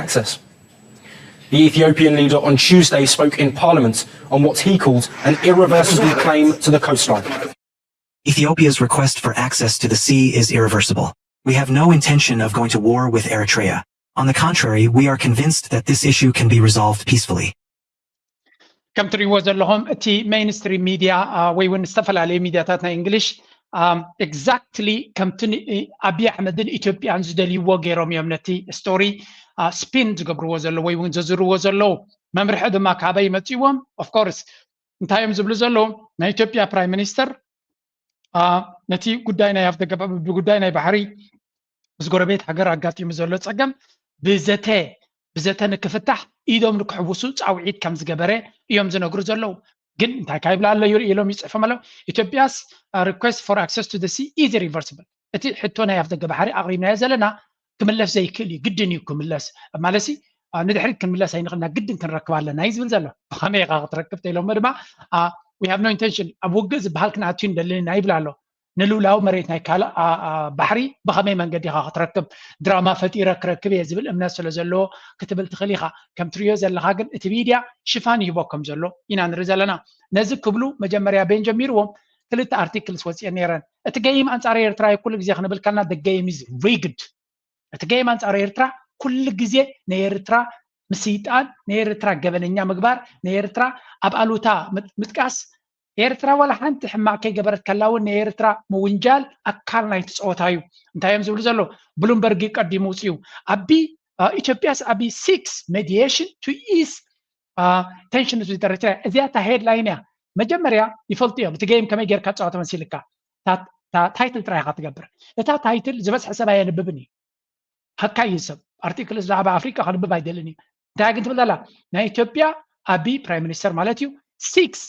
access. The Ethiopian leader on Tuesday spoke in Parliament on what he called an irreversible claim to the coastline. Ethiopia's request for access to the sea is irreversible. We have no intention of going to war with Eritrea. On the contrary, we are convinced that this issue can be resolved peacefully. ከም ትሪእዎ ዘለኹም እቲ mainstream media ወይ እውን ዝተፈላለዩ ሚድያታት ናይ እንግሊሽ exactly ከምቲ ኣብይ ኣሕመድን ኢትዮጵያን ዝደልይዎ ገይሮም እዮም ነቲ ስቶሪ ስፒን ዝገብርዎ ዘለዉ ወይ እውን ዘዝርዎ ዘለዉ። መምርሒ ድማ ካበይ መፅዎም? Of course እንታይ እዮም ዝብሉ ዘለዉ? ናይ ኢትዮጵያ ፕራይም ሚኒስተር ነቲ ጉዳይ ናይ ኣፍደገ ብጉዳይ ናይ ባሕሪ ምስ ጎረቤት ሃገር ኣጋጢሙ ዘሎ ፀገም ብዘተ ብዘተ ንክፍታሕ ኢዶም ንክሕውሱ ፃውዒት ከም ዝገበረ እዮም ዝነግሩ ዘለዉ። ግን እንታይ ካይብላ ኣሎ ይርኢ ኢሎም ይፅሕፎም ኣለዉ። Ethiopia's request for access to the sea is irreversible። እቲ ሕቶ ናይ ኣፍደገ ባሕሪ ኣቕሪብናዮ ዘለና ክምለስ ዘይክእል እዩ፣ ግድን እዩ ክምለስ። ማለሲ ንድሕሪት ክንምለስ ኣይንኽእልና፣ ግድን ክንረክብ ኣለና እዩ ዝብል ዘሎ። ብኸመይ ኢኻ ክትረክብ ተኢሎሞ ድማ we have no intention፣ ኣብ ውግእ ዝበሃል ክንኣትዩ ንደልን ኢና ይብል ኣሎ። ንልውላዊ መሬት ናይ ካልእ ባሕሪ ብኸመይ መንገዲ ኢኻ ክትረክብ? ድራማ ፈጢረ ክረክብ እየ ዝብል እምነት ስለ ዘለዎ ክትብል ትኽእል ኢኻ። ከም ትሪዮ ዘለኻ ግን እቲ ሚድያ ሽፋን ይህቦ ከም ዘሎ ኢና ንርኢ ዘለና። ነዚ ክብሉ መጀመርያ በይን ጀሚርዎም ክልተ ኣርቲክልስ ወፂኤን ነይረን። እቲ ገይም ኣንፃር ኤርትራ እዩ ኩሉ ግዜ ክንብል ከልና the game is rigged። እቲ ገይም ኣንፃር ኤርትራ ኩሉ ግዜ ንኤርትራ ምስይጣን፣ ንኤርትራ ገበነኛ ምግባር፣ ንኤርትራ ኣብ ኣሉታ ምጥቃስ፣ ኤርትራ ዋላ ሓንቲ ሕማቕ ከይገበረት ከላ እውን ንኤርትራ ምውንጃል ኣካል ናይቲ ፀወታ እዩ። እንታይ እዮም ዝብሉ ዘለዉ? ብሉምበርግ ቀዲሙ ውፅኡ። ኣቢ ኢትዮጵያስ ኣቢ seeks mediation to ease tension with Eritrea። እዚኣ እታ ሄድላይን እያ። መጀመርያ ይፈልጡ እዮም እቲ ገይም ከመይ ጌርካ ትፃወቶ መሲልካ። ታይትል ጥራይ ኢኻ ትገብር። እታ ታይትል ዝበዝሐ ሰብ ኣየንብብን እዩ። ሃካይ እዩ ሰብ ኣርቲክል ብዛዕባ ኣፍሪቃ ክንብብ ኣይደልን እዩ። እንታይ ግን ትብል ኣላ? ናይ ኢትዮጵያ ኣቢ ፕራይም ሚኒስተር ማለት እዩ seeks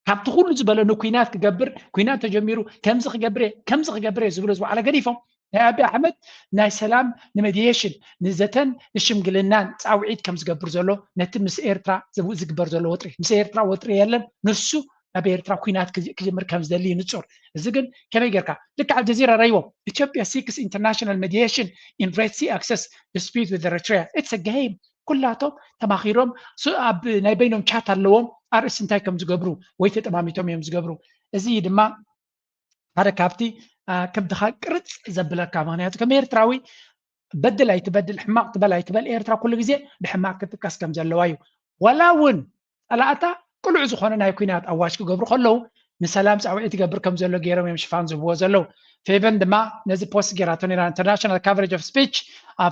ካብቲ ኩሉ ዝበለ ንኩናት ክገብር ኩናት ተጀሚሩ ከምዚ ክገብር እየ ከምዚ ክገብር እየ ዝብሎ ዝወዓለ ገዲፎም ናይ ኣቢ ኣሕመድ ናይ ሰላም ን mediation ንዘተን ንሽምግልናን ፃውዒት ከም ዝገብር ዘሎ ነቲ ምስ ኤርትራ ዝግበር ዘሎ ወጥሪ ምስ ኤርትራ ወጥሪ የለን ንሱ ናብ ኤርትራ ኩናት ክጅምር ከም ዝደሊ ንጹር። እዚ ግን ከመይ ጌርካ ልክዕ ኣልጀዚራ ረይዎም ኢትዮጵያ seeks international mediation in Red Sea access dispute with Eritrea. It's a game። ኩላቶም ተማኺሮም ኣብ ናይ በይኖም ቻት ኣለዎም ኣርእስቲ እንታይ ከም ዝገብሩ ወይ ተጠማሚቶም እዮም ዝገብሩ። እዚ ድማ ሓደ ካብቲ ከብድኻ ቅርፅ ዘብለካ ምክንያቱ ከም ኤርትራዊ በድል ኣይትበድል ሕማቕ ትበል ኣይትበል ኤርትራ ኩሉ ግዜ ብሕማቕ ክትጥቀስ ከም ዘለዋ እዩ። ዋላ እውን ፀላእታ ቅሉዕ ዝኾነ ናይ ኩናት ኣዋጅ ክገብሩ ከለዉ ንሰላም ፃውዒት ይገብር ከም ዘሎ ገይሮም እዮም ሽፋን ዝህብዎ ዘለዉ። ፌቨን ድማ ነዚ ፖስት ገይራቶ ነራ international coverage of speech።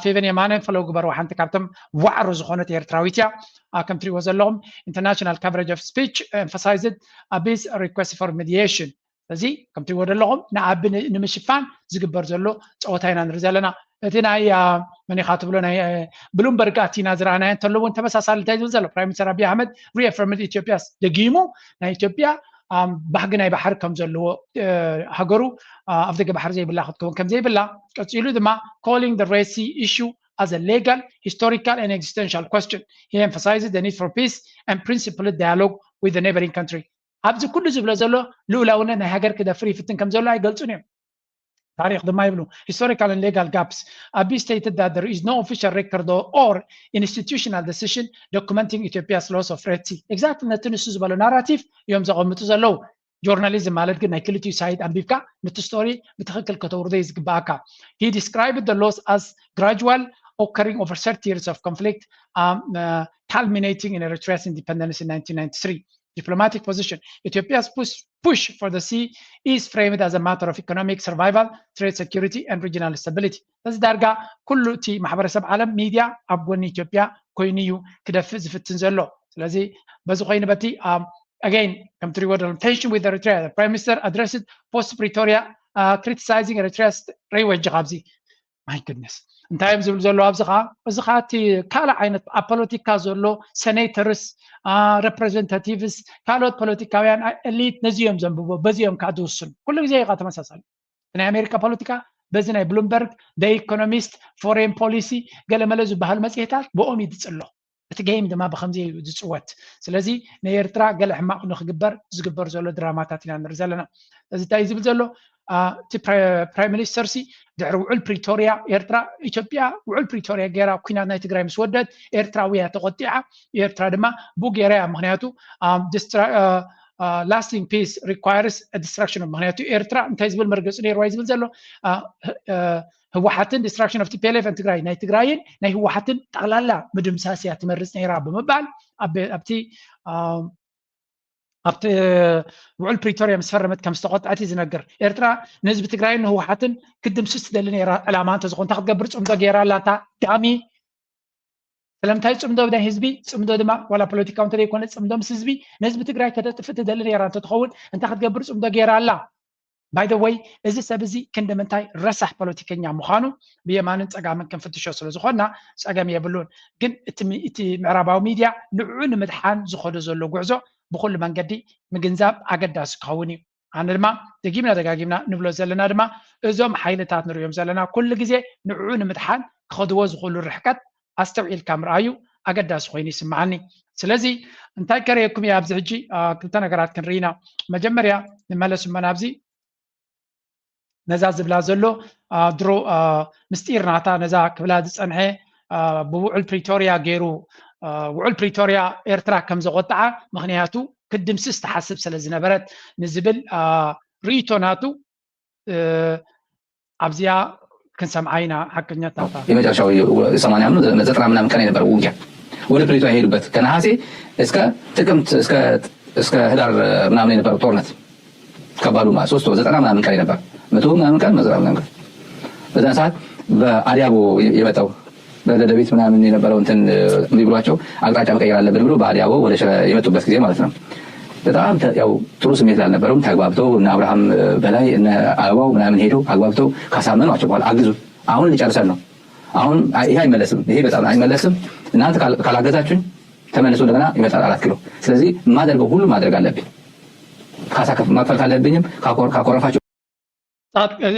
ፌቨን የማነ ፈለው ግበርዋ ሓንቲ ካብቶም ዋዕሮ ዝኾነት ኤርትራዊት እያ። ከም ትሪእዎ ዘለኹም international coverage of speech emphasized ኣቢስ request for mediation። ስለዚ ከም ትሪእዎ ዘለኹም ንኣቢ ንምሽፋን ዝግበር ዘሎ ፀወታ ኢና ንርኢ ዘለና። እቲ ናይ መኒኻ ትብሎ ናይ ብሉምበርግ ኣቲና ዝረኣናዮ እንተሎ እውን ተመሳሳሊ እንታይ ዝብል ዘሎ ፕራይም ሚኒስተር ኣቢ ኣሕመድ reaffirmed ኢትዮጵያስ ደጊሙ ናይ ኢትዮጵያ ባህጊ ናይ ባሕሪ ከም ዘለዎ ሃገሩ ኣፍደገ ባሕሪ ዘይብላ ክትከውን ከም ዘይብላ ቀፂሉ ድማ calling the Red Sea issue as a legal, historical and existential question. He emphasized the need for peace and principled dialogue with the neighboring country. ኣብዚ ኩሉ ዝብሎ ዘሎ ልኡላውነት ናይ ሃገር ክደፍር ይፍትን ከም ዘሎ ኣይገልጹን እዮም። ታሪክ ድማ ይብሉ historical and legal gaps ኣቢ stated that there is no official record or institutional decision documenting Ethiopia's loss of Red Sea. Exactly ነቲ ንሱ ዝበሎ ናራቲቭ እዮም ዘቐምጡ ዘለዉ። ጆርናሊዝም ማለት ግን ናይ ክልቲኡ ሳይድ ኣንቢብካ ነቲ ስቶሪ ብትኽክል ከተውርዶ እዩ ዝግባኣካ። He described the loss as gradual, occurring over thirty years of conflict, um, uh, culminating in Eritrea's independence in nineteen ninety-three. Diplomatic position. Ethiopia's push, push for the sea is framed as a matter of economic survival, trade security, and regional stability. በዚ ዳርጋ ኩሉ እቲ ማሕበረሰብ ዓለም ሚድያ ኣብ ጎኒ ኢትዮጵያ ኮይኑ እዩ ክደፍእ ዝፍትን ዘሎ። ስለዚ በዚ ኮይኑ በቲ again ከም ትሪእዎ ዘለኹም tension with Eritrea, Prime Minister addressed post Pretoria, uh, criticizing Eritrea's ረይወጅ ካብዚ my goodness እንታይ እዮም ዝብሉ ዘለዉ ኣብዚ ከዓ እዚ ከዓ እቲ ካልእ ዓይነት ኣብ ፖለቲካ ዘሎ senators, representatives ካልኦት ፖለቲካውያን elite ነዚ እዮም ዘንብቦ በዚ እዮም ከዓ ዝውስኑ ኩሉ ግዜ ኢኻ ተመሳሳሊ ናይ ኣሜሪካ ፖለቲካ በዚ ናይ ብሉምበርግ the economist foreign policy ገለመለ ዝበሃሉ መፅሄታት ብኦም እዩ ዝፅሎ እቲ game ድማ ብከምዚ እዩ ዝፅወት ስለዚ ንኤርትራ ገለ ሕማቕ ንክግበር ዝግበር ዘሎ ድራማታት ኢና ንርኢ ዘለና እዚ እንታይ ዝብል ዘሎ እቲ ፕራይም ሚኒስተር ሲ ድሕሪ ውዕል ፕሪቶርያ ኤርትራ ኢትዮጵያ ውዕል ፕሪቶርያ ገይራ ኩናት ናይ ትግራይ ምስ ወደት ኤርትራውያ ተቆጢዓ። ኤርትራ ድማ ብኡ ገይራ እያ። ምክንያቱ lasting peace requires destruction። ምክንያቱ ኤርትራ እንታይ ዝብል መርገፂ ነይርዋ እዩ ዝብል ዘሎ ህወሓትን destruction of T P L F ትግራይ ናይ ትግራይን ናይ ህወሓትን ጠቕላላ ምድምሳስ እያ ትመርፅ ነይራ ብምባል ኣብቲ ኣብቲ ውዕል ፕሪቶርያ ምስ ፈረመት ከም ዝተቆጥዐት እዩ ዝነግር። ኤርትራ ንህዝቢ ትግራይን ንህወሓትን ክትድምስስ ትደሊ ነይራ። ዕላማ እንተዝኾን እንታይ ክትገብር ፅምዶ ገይራ ኣላ? እታ ዳሚ ስለምንታይ ፅምዶ ናይ ህዝቢ ፅምዶ ድማ ዋላ ፖለቲካዊ እንተዘይኮነ ፅምዶ ምስ ህዝቢ ንህዝቢ ትግራይ ከተጥፍእ ትደሊ ነይራ እንተትኸውን እንታይ ክትገብር ፅምዶ ገይራ ኣላ? By the way እዚ ሰብ እዚ ክንዲ ምንታይ ረሳሕ ፖለቲከኛ ምዃኑ ብየማንን ፀጋምን ክንፍትሾ ስለ ዝኾንና ፀገም የብሉን። ግን እቲ ምዕራባዊ ሚድያ ንዕኡ ንምድሓን ዝኸዶ ዘሎ ጉዕዞ ብኩሉ መንገዲ ምግንዛብ ኣገዳሲ ክኸውን እዩ። ኣነ ድማ ደጊምና ደጋጊምና ንብሎ ዘለና ድማ እዞም ሓይልታት ንሪኦም ዘለና ኩሉ ግዜ ንዕኡ ንምድሓን ክኸድዎ ዝኽእሉ ርሕቀት ኣስተውዒልካ ምርኣዩ ኣገዳሲ ኮይኑ ይስምዓኒ። ስለዚ እንታይ ከርእየኩም እየ ኣብዚ ሕጂ ክልተ ነገራት ክንርኢ ኢና። መጀመርያ ንመለስ እሞ ናብዚ ነዛ ዝብላ ዘሎ ድሮ ምስጢር ናታ ነዛ ክብላ ዝፀንሐ ብውዕል ፕሪቶርያ ገይሩ ውዕል ፕሪቶርያ ኤርትራ ከም ዘቆጥዓ ምክንያቱ ክድምስስ ትሓስብ ስለ ዝነበረት ንዝብል ርእይቶ ናቱ ኣብዚኣ ክንሰምዓ ኢና። ሓቀኛታታ የመጨረሻው ሰማንያ ዘጠና ምናምን ቀን የነበረው ውጊያ ወደ ፕሪቶሪያ የሄዱበት ከነሐሴ እስከ ጥቅምት እስከ ህዳር ምናምን የነበረው ጦርነት ከባዱ ማለት ሶስት ወር ዘጠና ምናምን ቀን ነበር። መቶ ምናምን ቀን መዘራ ምናምን ቀን በዛን ሰዓት በአዲያቦ የመጣው በደደቢት ምናምን የነበረው እንትን እምቢ ብሏቸው አቅጣጫ መቀየር አለብን ብሎ በአዲያቦ ወደ ሽረ የመጡበት ጊዜ ማለት ነው። በጣም ያው ጥሩ ስሜት ላልነበረውም ተግባብተው እነ አብርሃም በላይ እነ አበባው ምናምን ሄደው አግባብተው ካሳመኗቸው በኋላ አግዙ፣ አሁን ሊጨርሰን ነው፣ አሁን ይሄ አይመለስም፣ ይሄ በጣም አይመለስም፣ እናንተ ካላገዛችሁኝ ተመልሶ እንደገና ይመጣል አራት ኪሎ። ስለዚህ የማደርገው ሁሉ ማድረግ አለብኝ። ካሳ መክፈል ካለብኝም ካኮረፋቸው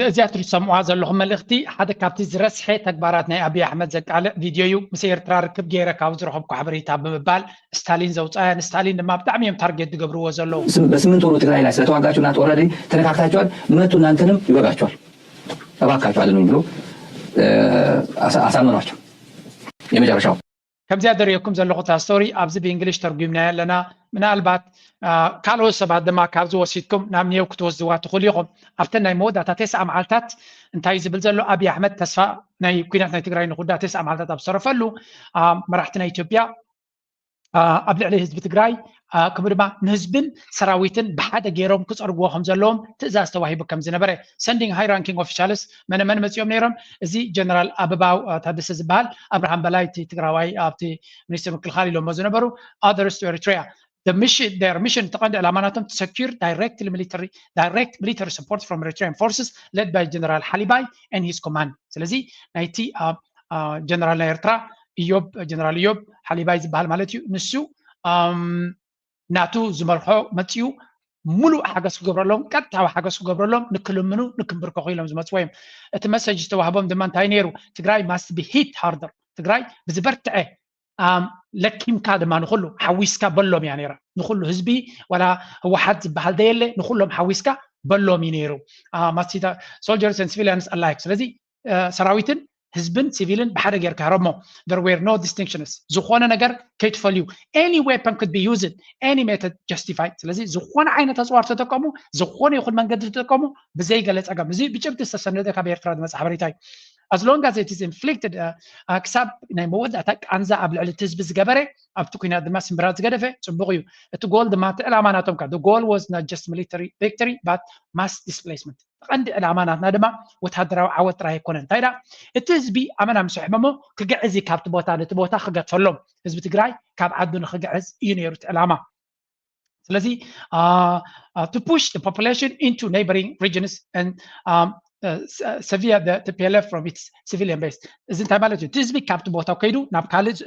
እዚኣ ትሰምዑዋ ዘለኹም መልእኽቲ ሓደ ካብቲ ዝረስሐ ተግባራት ናይ ኣብይ ኣሕመድ ዘቃልዕ ቪድዮ እዩ። ምስ ኤርትራ ርክብ ገይረ ካብ ዝረኸብኩ ሓበሬታ ብምባል ስታሊን ዘውፅኣያ ንስታሊን ድማ ብጣዕሚ እዮም ታርጌት ዝገብርዎ ዘለዉ። በስምንት ወሩ ትግራይ ላይ ስለተዋጋችሁ እናንተ ኦልሬዲ ተነካክታችኋል። መጡ እናንተንም ይወጋችኋል። እባካችሁ አድኑኝ ብሎ አሳመኗቸው። የመጨረሻው ከምዚኣ ደርእየኩም ዘለኹ እታ ስቶሪ ኣብዚ ብእንግሊሽ ተርጉምናያ ኣለና። ምናልባት ካልኦት ሰባት ድማ ካብዚ ወሲድኩም ናብ ኒዮው ክትወስድዋ ትኽእሉ ኢኹም። ኣብተን ናይ መወዳእታ ተስዓ መዓልታት እንታይ ዝብል ዘሎ ኣብይ ኣሕመድ ተስፋ ናይ ኩናት ናይ ትግራይ ንኹዳ ተስዓ መዓልታት ኣብ ዝተረፈሉ መራሕቲ ናይ ኢትዮጵያ ኣብ ልዕሊ ህዝቢ ትግራይ ከምኡ ድማ ንህዝብን ሰራዊትን ብሓደ ገይሮም ክፀርግዎ ከም ዘለዎም ትእዛዝ ተዋሂቡ ከም ዝነበረ sending high ranking officials መነ መን መፂኦም ነይሮም። እዚ ጀነራል ኣበባው ታደሰ ዝበሃል ኣብርሃም በላይ እቲ ትግራዋይ ኣብቲ ሚኒስትር ምክልኻል ኢሎሞ ዝነበሩ others to Eritrea the mission their mission ተቐንዲ ዕላማ ናቶም to secure direct military direct military support from Eritrean forces led by General ሓሊባይ and his command። ስለዚ ናይቲ ጀነራል ናይ ኤርትራ ኢዮብ ጀነራል ኢዮብ ሓሊባይ ዝበሃል ማለት እዩ። ንሱ ናቱ ዝመርሖ መፅኡ ሙሉእ ሓገዝ ክገብረሎም ቀጥታዊ ሓገዝ ክገብረሎም ንክልምኑ ንክንብርከኹ ኢሎም ዝመፅዎ እዮም። እቲ መሰጅ ዝተዋህቦም ድማ እንታይ ነይሩ? ትግራይ must be hit harder። ትግራይ ብዝበርትዐ ለኪምካ ድማ ንኩሉ ሓዊስካ በሎም እያ ነይራ። ንኩሉ ህዝቢ ዋላ ህወሓት ዝበሃል ደየለ ንኩሎም ሓዊስካ በሎም እዩ ነይሩ። soldiers and civilians alike። ስለዚ ሰራዊትን ህዝብን ሲቪልን ብሓደ ጌርካ ረሞ። There were no distinctions። ዝኾነ ነገር ከይትፈልዩ any weapon could be used any method justified። ስለዚ ዝኾነ ዓይነት ኣፅዋር ተጠቀሙ፣ ዝኾነ ይኹን መንገዲ ተጠቀሙ ብዘይገለ ፀገም። እዚ ብጭብጢ ዝተሰነደ ካብ ኤርትራ ዝመፅእ ሓበሬታ እዩ። As long as it is inflicted ክሳብ ናይ መወዳእታ ቃንዛ ኣብ ልዕሊ እቲ ህዝቢ ዝገበረ ኣብቲ ኩናት ድማ ስምብራት ዝገደፈ ፅቡቕ እዩ። እቲ ጎል ድማ እቲ ዕላማ ናቶም ከ the goal was not just military victory but mass displacement። ቀንዲ ዕላማ ናትና ድማ ወታደራዊ ዓወት ጥራይ ኣይኮነን። እንታይ ዳ እቲ ህዝቢ ኣመና ምስ ኣሕመሞ ክግዕዝ እዩ ካብቲ ቦታ ነቲ ቦታ ክገድፈሎም ህዝቢ ትግራይ ካብ ዓዱ ንክግዕዝ እዩ ነይሩ እቲ ዕላማ። ስለዚ to push the population into neighboring regions and sever the T P L F from its civilian base። እዚ እንታይ ማለት እዩ? እቲ ህዝቢ ካብቲ ቦታ ከይዱ ናብ ካልእ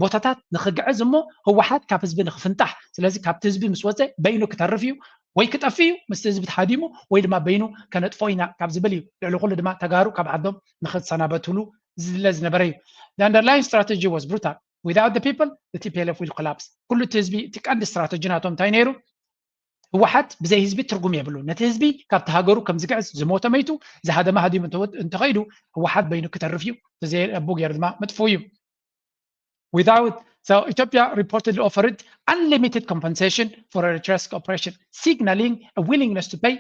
ቦታታት ንክግዕዝ እሞ ህወሓት ካብ ህዝቢ ንክፍንጣሕ። ስለዚ ካብቲ ህዝቢ ምስ ወፀ በይኑ ክተርፍ እዩ ወይ ክጠፍእ እዩ ምስቲ ህዝቢ ተሃዲሙ ወይ ድማ በይኑ ከነጥፎ ኢና ካብ ዝብል እዩ። ልዕሊ ኩሉ ድማ ተጋሩ ካብ ዓዶም ንክሰናበትሉ ዝድለ ዝነበረ እዩ። The underlying strategy was brutal. Without the people the T P L F will collapse። ኩሉ እቲ ህዝቢ እቲ ቀንዲ ስትራተጂ ናቶም እንታይ ነይሩ? ህወሓት ብዘይ ህዝቢ ትርጉም የብሉ። ነቲ ህዝቢ ካብቲ ሃገሩ ከም ዝግዕዝ ዝሞተ መይቱ ዝሃደመ ሃዲሙ እንተኸይዱ ህወሓት በይኑ ክተርፍ እዩ። ብዘይ ኣቡ ገይሩ ድማ መጥፍኡ እዩ። Without so Ethiopia reportedly offered unlimited compensation for Eritrea's cooperation, signaling a willingness to pay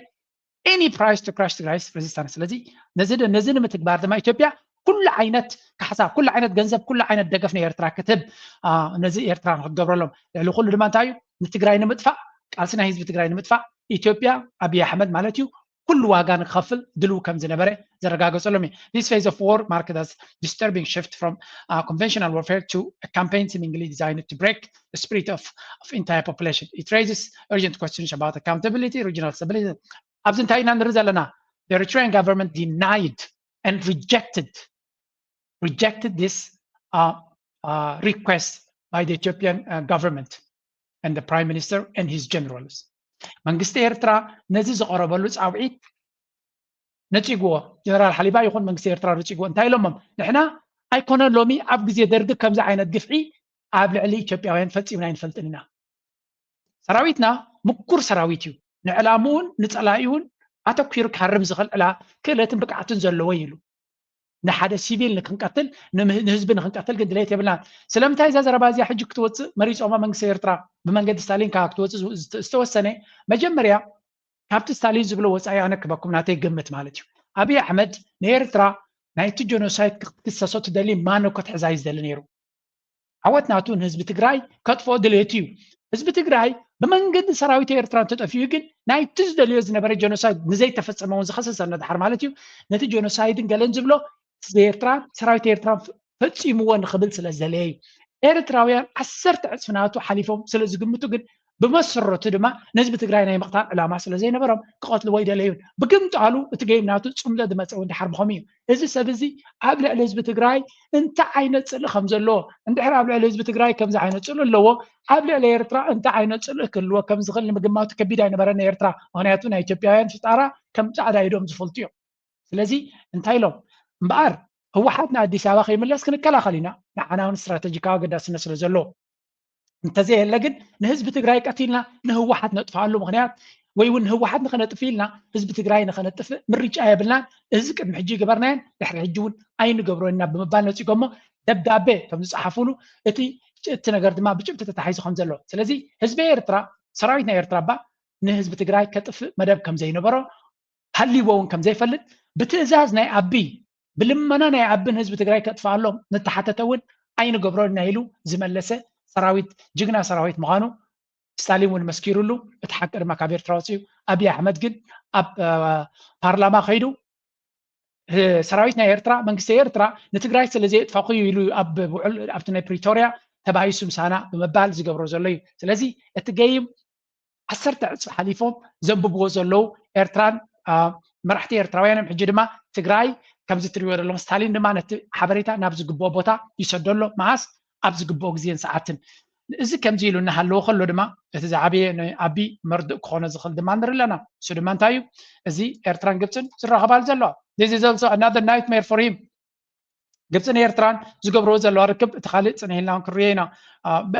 any price to crush Tigray's resistance. ስለዚ ነዚ ነዚ ንምትግባር ድማ ኢትዮጵያ ኩሉ ዓይነት ካሕሳ፣ ኩሉ ዓይነት ገንዘብ፣ ኩሉ ዓይነት ደገፍ ንኤርትራ ክትህብ ነዚ ኤርትራ ንክትገብረሎም። ልዕሊ ኩሉ ድማ እንታይ እዩ? ንትግራይ ንምጥፋእ፣ ቃልሲ ናይ ህዝቢ ትግራይ ንምጥፋእ ኢትዮጵያ፣ ኣብይ ኣሕመድ ማለት እዩ፣ ኩሉ ዋጋ ንክኸፍል ድልው ከም ዝነበረ ዘረጋገጸሎም እዩ። This phase of war marked as disturbing shift from uh, conventional warfare to a campaign seemingly designed to break the spirit of, of entire population. It raises urgent questions about accountability, regional stability. ኣብዚ እንታይ ኢና ንርኢ ዘለና? The Eritrean government denied and rejected rejected this uh, uh, request by the Ethiopian uh, government and the prime minister and his generals. መንግስቲ ኤርትራ ነዚ ዝቐረበሉ ፃውዒት ነፂግዎ። ጀነራል ሓሊባ ይኹን መንግስቲ ኤርትራ ነፂግዎ። እንታይ ኢሎሞም? ንሕና ኣይኮነን ሎሚ ኣብ ግዜ ደርጊ ከምዚ ዓይነት ግፍዒ ኣብ ልዕሊ ኢትዮጵያውያን ፈፂምና ኣይንፈልጥን ኢና። ሰራዊትና ምኩር ሰራዊት እዩ። ንዕላምኡን ንፀላኢኡን ኣተኲሩ ክሃርም ዝኽእል ዕላ ክእለትን ብቅዓትን ዘለዎ እዩ ኢሉ። ንሓደ ሲቪል ንክንቀትል ንህዝቢ ንክንቀትል ግን ድሌት የብልናን። ስለምንታይ እዛ ዘረባ እዚኣ ሕጂ ክትወፅእ መሪፆማ መንግስቲ ኤርትራ ብመንገዲ ስታሊን ካብ ክትወፅእ ዝተወሰነ መጀመርያ ካብቲ ስታሊን ዝብሎ ወፃኢ ኣነ ክበኩም ናተይ ግምት ማለት እዩ። ኣብይ ኣሕመድ ንኤርትራ ናይቲ ጀኖሳይድ ክትክሰሶ ትደሊ ማኖ ክትሕዛ እዩ ዝደሊ ነይሩ። ዓወት ናቱ ንህዝቢ ትግራይ ከጥፍኦ ድሌቱ እዩ። ህዝቢ ትግራይ ብመንገዲ ሰራዊት ኤርትራ እንተጠፊኡ ግን ናይቲ ዝደልዮ ዝነበረ ጀኖሳይድ ንዘይተፈፀመ እውን ዝኸሰሰ ነድሓር ማለት እዩ። ነቲ ጀኖሳይድን ገለን ዝብሎ ህዝቢ ኤርትራ ሰራዊት ኤርትራ ፈፂምዎ ንክብል ስለ ዝደለየ እዩ። ኤርትራውያን ዓሰርተ ዕፅፊ ናቱ ሓሊፎም ስለ ዝግምቱ ግን ብመሰረቱ ድማ ንህዝቢ ትግራይ ናይ ምቕታል ዕላማ ስለ ዘይነበሮም ክቐትልዎ ኣይደለዩን። ብግምጣሉ እቲ ገይም ናቱ ፅምዶ ዝመፀ እውን ድሓር ብኸም እዩ። እዚ ሰብ እዚ ኣብ ልዕሊ ህዝቢ ትግራይ እንታይ ዓይነት ፅልኢ ከም ዘለዎ እንድሕር ኣብ ልዕሊ ህዝቢ ትግራይ ከምዚ ዓይነት ፅልኢ ኣለዎ ኣብ ልዕሊ ኤርትራ እንታይ ዓይነት ፅልኢ ክህልዎ ከም ዝኽእል ንምግማቱ ከቢድ ኣይነበረን። ኤርትራ ምክንያቱ ናይ ኢትዮጵያውያን ፍጣራ ከም ፃዕዳ ኢዶም ዝፈልጡ እዮም። ስለዚ እንታይ ኢሎም እምበኣር ህወሓት ንኣዲስ ኣበባ ከይምለስ ክንከላኸል ኢና። ንዓና እውን ስትራተጂካዊ ኣገዳስነት ስለ ዘለዎ እንተዘየለ ግን ንህዝቢ ትግራይ ቀቲልና ንህወሓት ነጥፍኣሉ ምክንያት ወይ እውን ንህወሓት ንኸነጥፍ ኢልና ህዝቢ ትግራይ ንኸነጥፍ ምርጫ የብልናን። እዚ ቅድሚ ሕጂ ይገበርናዮን ድሕሪ ሕጂ እውን ኣይንገብሮ ኢና ብምባል ነፂጎሞ ደብዳቤ ከም ዝፀሓፉሉ እቲ እቲ ነገር ድማ ብጭብጢ ተታሒዙ ከም ዘሎ። ስለዚ ህዝቢ ኤርትራ ሰራዊት ናይ ኤርትራ እባ ንህዝቢ ትግራይ ከጥፍእ መደብ ከም ዘይነበሮ ሃሊዎ እውን ከም ዘይፈልጥ ብትእዛዝ ናይ ኣቢ ብልመና ናይ ኣቢ ንህዝቢ ትግራይ ከጥፍኣሎም ንተሓተተ እውን ኣይንገብሮን ኢና ኢሉ ዝመለሰ ሰራዊት ጅግና ሰራዊት ምዃኑ ስታሊን እውን መስኪሩሉ። እቲ ሓቂ ድማ ካብ ኤርትራ ወፂኡ። ኣብይ ኣሕመድ ግን ኣብ ፓርላማ ከይዱ ሰራዊት ናይ ኤርትራ መንግስቲ ኤርትራ ንትግራይ ስለ ዘየጥፋኹ እዩ ኢሉ ኣብ ውዕል ኣብቲ ናይ ፕሪቶርያ ተባኢሱ ምሳና ብምባል ዝገብሮ ዘሎ እዩ። ስለዚ እቲ ገይም ዓሰርተ ዕፅፊ ሓሊፎም ዘንብብዎ ዘለዉ ኤርትራን መራሕቲ ኤርትራውያንን ሕጂ ድማ ትግራይ ከምዚ ትሪእዎ ዘለኹም ስታሊን ድማ ነቲ ሓበሬታ ናብ ዝግብኦ ቦታ ይሰዶ ኣሎ። መዓስ ኣብ ዝግብኦ ግዜን ሰዓትን። እዚ ከምዚ ኢሉ እናሃለወ ከሎ ድማ እቲ ዝዓበየ ንኣቢ መርድእ ክኾኖ ዝኽእል ድማ ንርኢ ኣለና። እሱ ድማ እንታይ እዩ? እዚ ኤርትራን ግብፅን ዝራኸባሉ ዘለዋ This is also another nightmare for him. ግብፅን ኤርትራን ዝገብርዎ ዘለዋ ርክብ እቲ ካልእ ፅንሕ ኢልና እውን ክንሪኦ ኢና።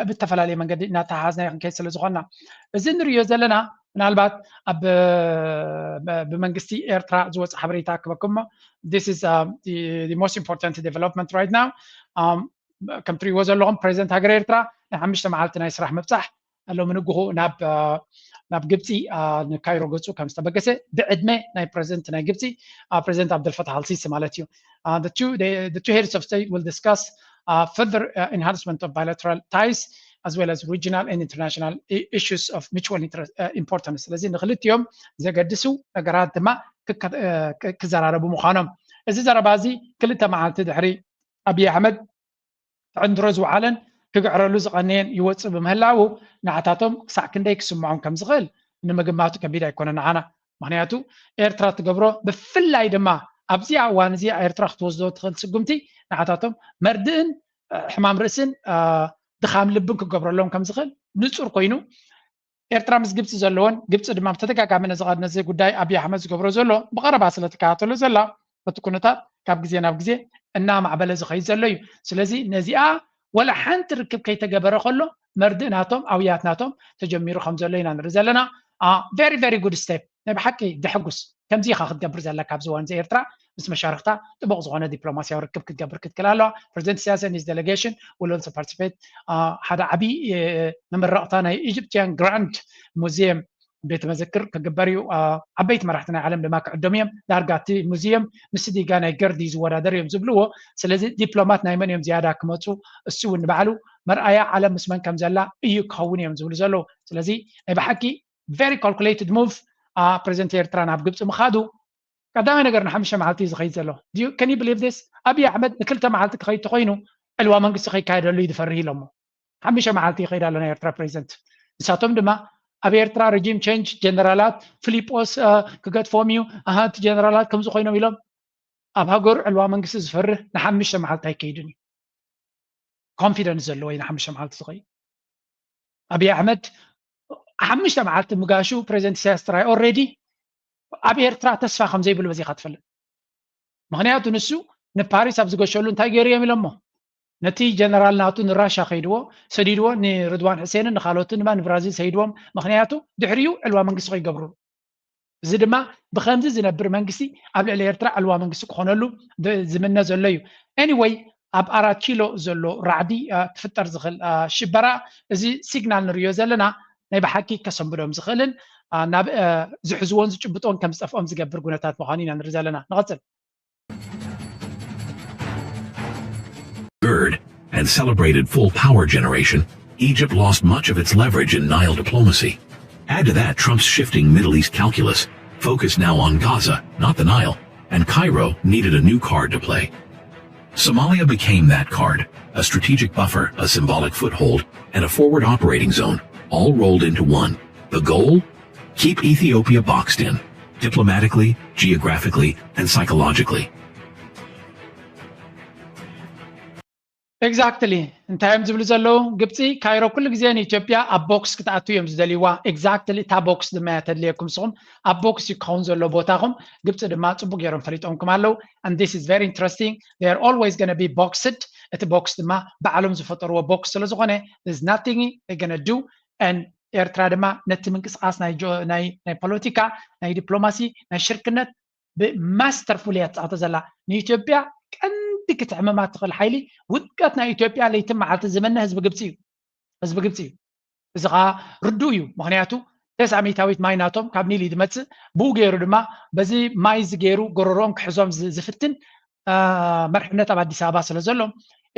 ብተፈላለየ መንገዲ እናተሓሓዝና ክንከይድ ስለ ዝኾንና እዚ ንሪኦ ዘለና ምናልባት ኣብ ብመንግስቲ ኤርትራ ዝወፅ ሓበሬታ ክበኩም This is uh, the, the most important development right now. Um, ከም ትሪእዎ ዘለኹም ፕሬዚደንት ሃገር ኤርትራ ናይ ሓሙሽተ መዓልቲ ናይ ስራሕ ምብፃሕ ሎሚ ንግሆ ናብ ናብ ግብፂ ንካይሮ ገፁ ከም ዝተበገሰ ብዕድመ ናይ ፕሬዚደንት ናይ ግብፂ ፕሬዚደንት ኣብደልፈታህ ኣልሲሲ ማለት እዩ። The two, the, the two heads of state will discuss uh, further uh, enhancement of bilateral ties as well as regional and international issues of mutual interest, uh, importance. ስለዚ ንክልቲኦም ዘገድሱ ነገራት ድማ ክዘራረቡ ምዃኖም እዚ ዘረባ እዚ ክልተ መዓልቲ ድሕሪ ኣብይ ኣሕመድ ክዕንድሮ ዝወዓለን ክግዕረሉ ዝቐነየን ይወፅእ ብምህላዉ ንዓታቶም ክሳዕ ክንደይ ክስምዖም ከም ዝኽእል ንምግማቱ ከቢድ ኣይኮነን ንዓና። ምክንያቱ ኤርትራ ትገብሮ ብፍላይ ድማ ኣብዚኣ እዋን እዚኣ ኤርትራ ክትወስዶ ትኽእል ስጉምቲ ንዓታቶም መርድእን ሕማም ርእስን ድኻም ልብን ክገብረሎም ከም ዝኽእል ንፁር ኮይኑ ኤርትራ ምስ ግብፂ ዘለዎን ግብፂ ድማ ብተደጋጋሚ ነዚ ጉዳይ ኣብይ ኣሕመድ ዝገብሮ ዘሎ ብቐረባ ስለ ትከታተሎ ዘላ እቲ ኩነታት ካብ ግዜ ናብ ግዜ እናማዕበለ ዝኸይድ ዘሎ እዩ። ስለዚ ነዚኣ ወላ ሓንቲ ርክብ ከይተገበረ ከሎ መርድእ ናቶም ኣውያት ናቶም ተጀሚሩ ከም ዘሎ ኢና ንርኢ ዘለና። very very good step። ናይ ብሓቂ ደሕጉስ። ከምዚ ኢኻ ክትገብር ዘለካ ኣብዚ እዋን እዚ። ኤርትራ ምስ መሻርክታ ጥቡቕ ዝኾነ ዲፕሎማሲያዊ ርክብ ክትገብር ክትክእል ኣለዋ። ፕሬዚደንት ኢሳያስ and his delegation will also participate። ሓደ ዓብዪ መመረቕታ ናይ Egyptian Grand Museum ቤተ መዘክር ክግበር እዩ። ዓበይቲ መራሕቲ ናይ ዓለም ድማ ክዕደሙ እዮም። ዳርጋ እቲ ሙዚየም ምስ ዲጋ ናይ ገርዲ ዝወዳደር እዮም ዝብልዎ። ስለዚ ዲፕሎማት ናይ መን እዮም ዝያዳ ክመፁ? እሱ እውን ንባዕሉ መርኣያ ዓለም ምስ መን ከም ዘላ እዩ ክኸውን እዮም ዝብሉ ዘለዉ። ስለዚ ናይ ብሓቂ very calculated move ፕሬዚደንት ኤርትራ ናብ ግብፂ ምኻዱ። ቀዳማይ ነገር ንሓሙሽተ መዓልቲ እዩ ዝኸይድ ዘሎ። Can you believe this? ኣብይ ኣሕመድ ንክልተ መዓልቲ ክኸይድ ተኮይኑ ዕልዋ መንግስቲ ከይካየደሉ እዩ ዝፈርህ ኢሎሞ። ሓሙሽተ መዓልቲ ይኸይድ ኣሎ ናይ ኤርትራ ፕሬዚደንት። ንሳቶም ድማ ኣብ ኤርትራ regime change ጀነራላት ፊሊጶስ ክገድፎም እዩ፣ ኣሃ እቲ ጀነራላት ከምዚ ኮይኖም ኢሎም ኣብ ሃገሩ ዕልዋ መንግስቲ ዝፈርህ ንሓሙሽተ መዓልቲ ኣይከይድን እዩ። ኮንፊደንስ ዘለዎ እዩ ንሓሙሽተ መዓልቲ ዝኸይድ። ኣብይ ኣሕመድ ሓሙሽተ መዓልቲ ምጋሹ ፕሬዚደንት ኢሳያስ ጥራይ already ኣብ ኤርትራ ተስፋ ከም ዘይብሉ በዚኻ ትፈልጥ። ምክንያቱ ንሱ ንፓሪስ ኣብ ዝገሸሉ እንታይ ገይሩ እዮም ኢሎሞ? ነቲ ጀነራል ናቱ ንራሻ ከይድዎ ሰዲድዎ፣ ንርድዋን ሕሴንን ንካልኦትን ድማ ንብራዚል ሰይድዎም። ምክንያቱ ድሕሪኡ ዕልዋ መንግስቲ ከይገብሩ። እዚ ድማ ብከምዚ ዝነብር መንግስቲ ኣብ ልዕሊ ኤርትራ ዕልዋ መንግስቲ ክኾነሉ ዝምነ ዘሎ እዩ። Anyway ኣብ ኣራት ኪሎ ዘሎ ራዕዲ ክፍጠር ዝኽእል ሽበራ እዚ ሲግናል ንርእዮ ዘለና ናይ ብሓቂ ከሰንብዶም ዝኽእልን ናብ ዝሕዝዎን ዝጭብጦን ከም ዝጠፍኦም ዝገብር ጉነታት ምዃኑ ኢና ንርኢ ዘለና። ንቐጽል። GERD and celebrated full power generation, Egypt lost much of its leverage in Nile diplomacy. Add to that Trump's shifting Middle East calculus, focus now on Gaza, not the Nile, and Cairo needed a new card to play. Somalia became that card, a strategic buffer, a symbolic foothold, and a forward operating zone, all rolled into one. The goal? Keep Ethiopia boxed in, diplomatically, geographically, and psychologically. Exactly. እንታይ እዮም ዝብሉ ዘለዉ? ግብፂ ካይሮ ኩሉ ግዜ ንኢትዮጵያ ኣብ ቦክስ ክትኣቱ እዮም ዝደልይዋ። Exactly እታ ቦክስ ድማ እያ ተድልየኩም ንስኹም። ኣብ ቦክስ እዩ ክኸውን ዘሎ ቦታኹም። ግብፂ ድማ ፅቡቅ ገይሮም ፈሊጦምኩም ኣለዉ። And this is very interesting. They are always gonna be boxed. እቲ ቦክስ ድማ ባዕሎም ዝፈጠርዎ ቦክስ ስለ ዝኾነ there's nothing they gonna do. And ኤርትራ ድማ ነቲ ምንቅስቃስ ናይ ፖለቲካ፣ ናይ ዲፕሎማሲ፣ ናይ ሽርክነት ብማስተርፉል እያ ትፃወቶ ዘላ። ንኢትዮጵያ ቀንዲ ክትሕምማ ትኽእል ሓይሊ ውድቀት ናይ ኢትዮጵያ ለይትን መዓልቲ ዝምነ ህዝቢ ግብፂ እዩ። ህዝቢ ግብፂ እዩ። እዚ ከዓ ርዱእ እዩ። ምክንያቱ ተስዓ ሚእታዊት ማይ ናቶም ካብ ኒል እዩ ዝመፅእ። ብኡ ገይሩ ድማ በዚ ማይ እዚ ገይሩ ጎረሮኦም ክሕዞም ዝፍትን መርሕነት ኣብ ኣዲስ ኣበባ ስለ ዘሎ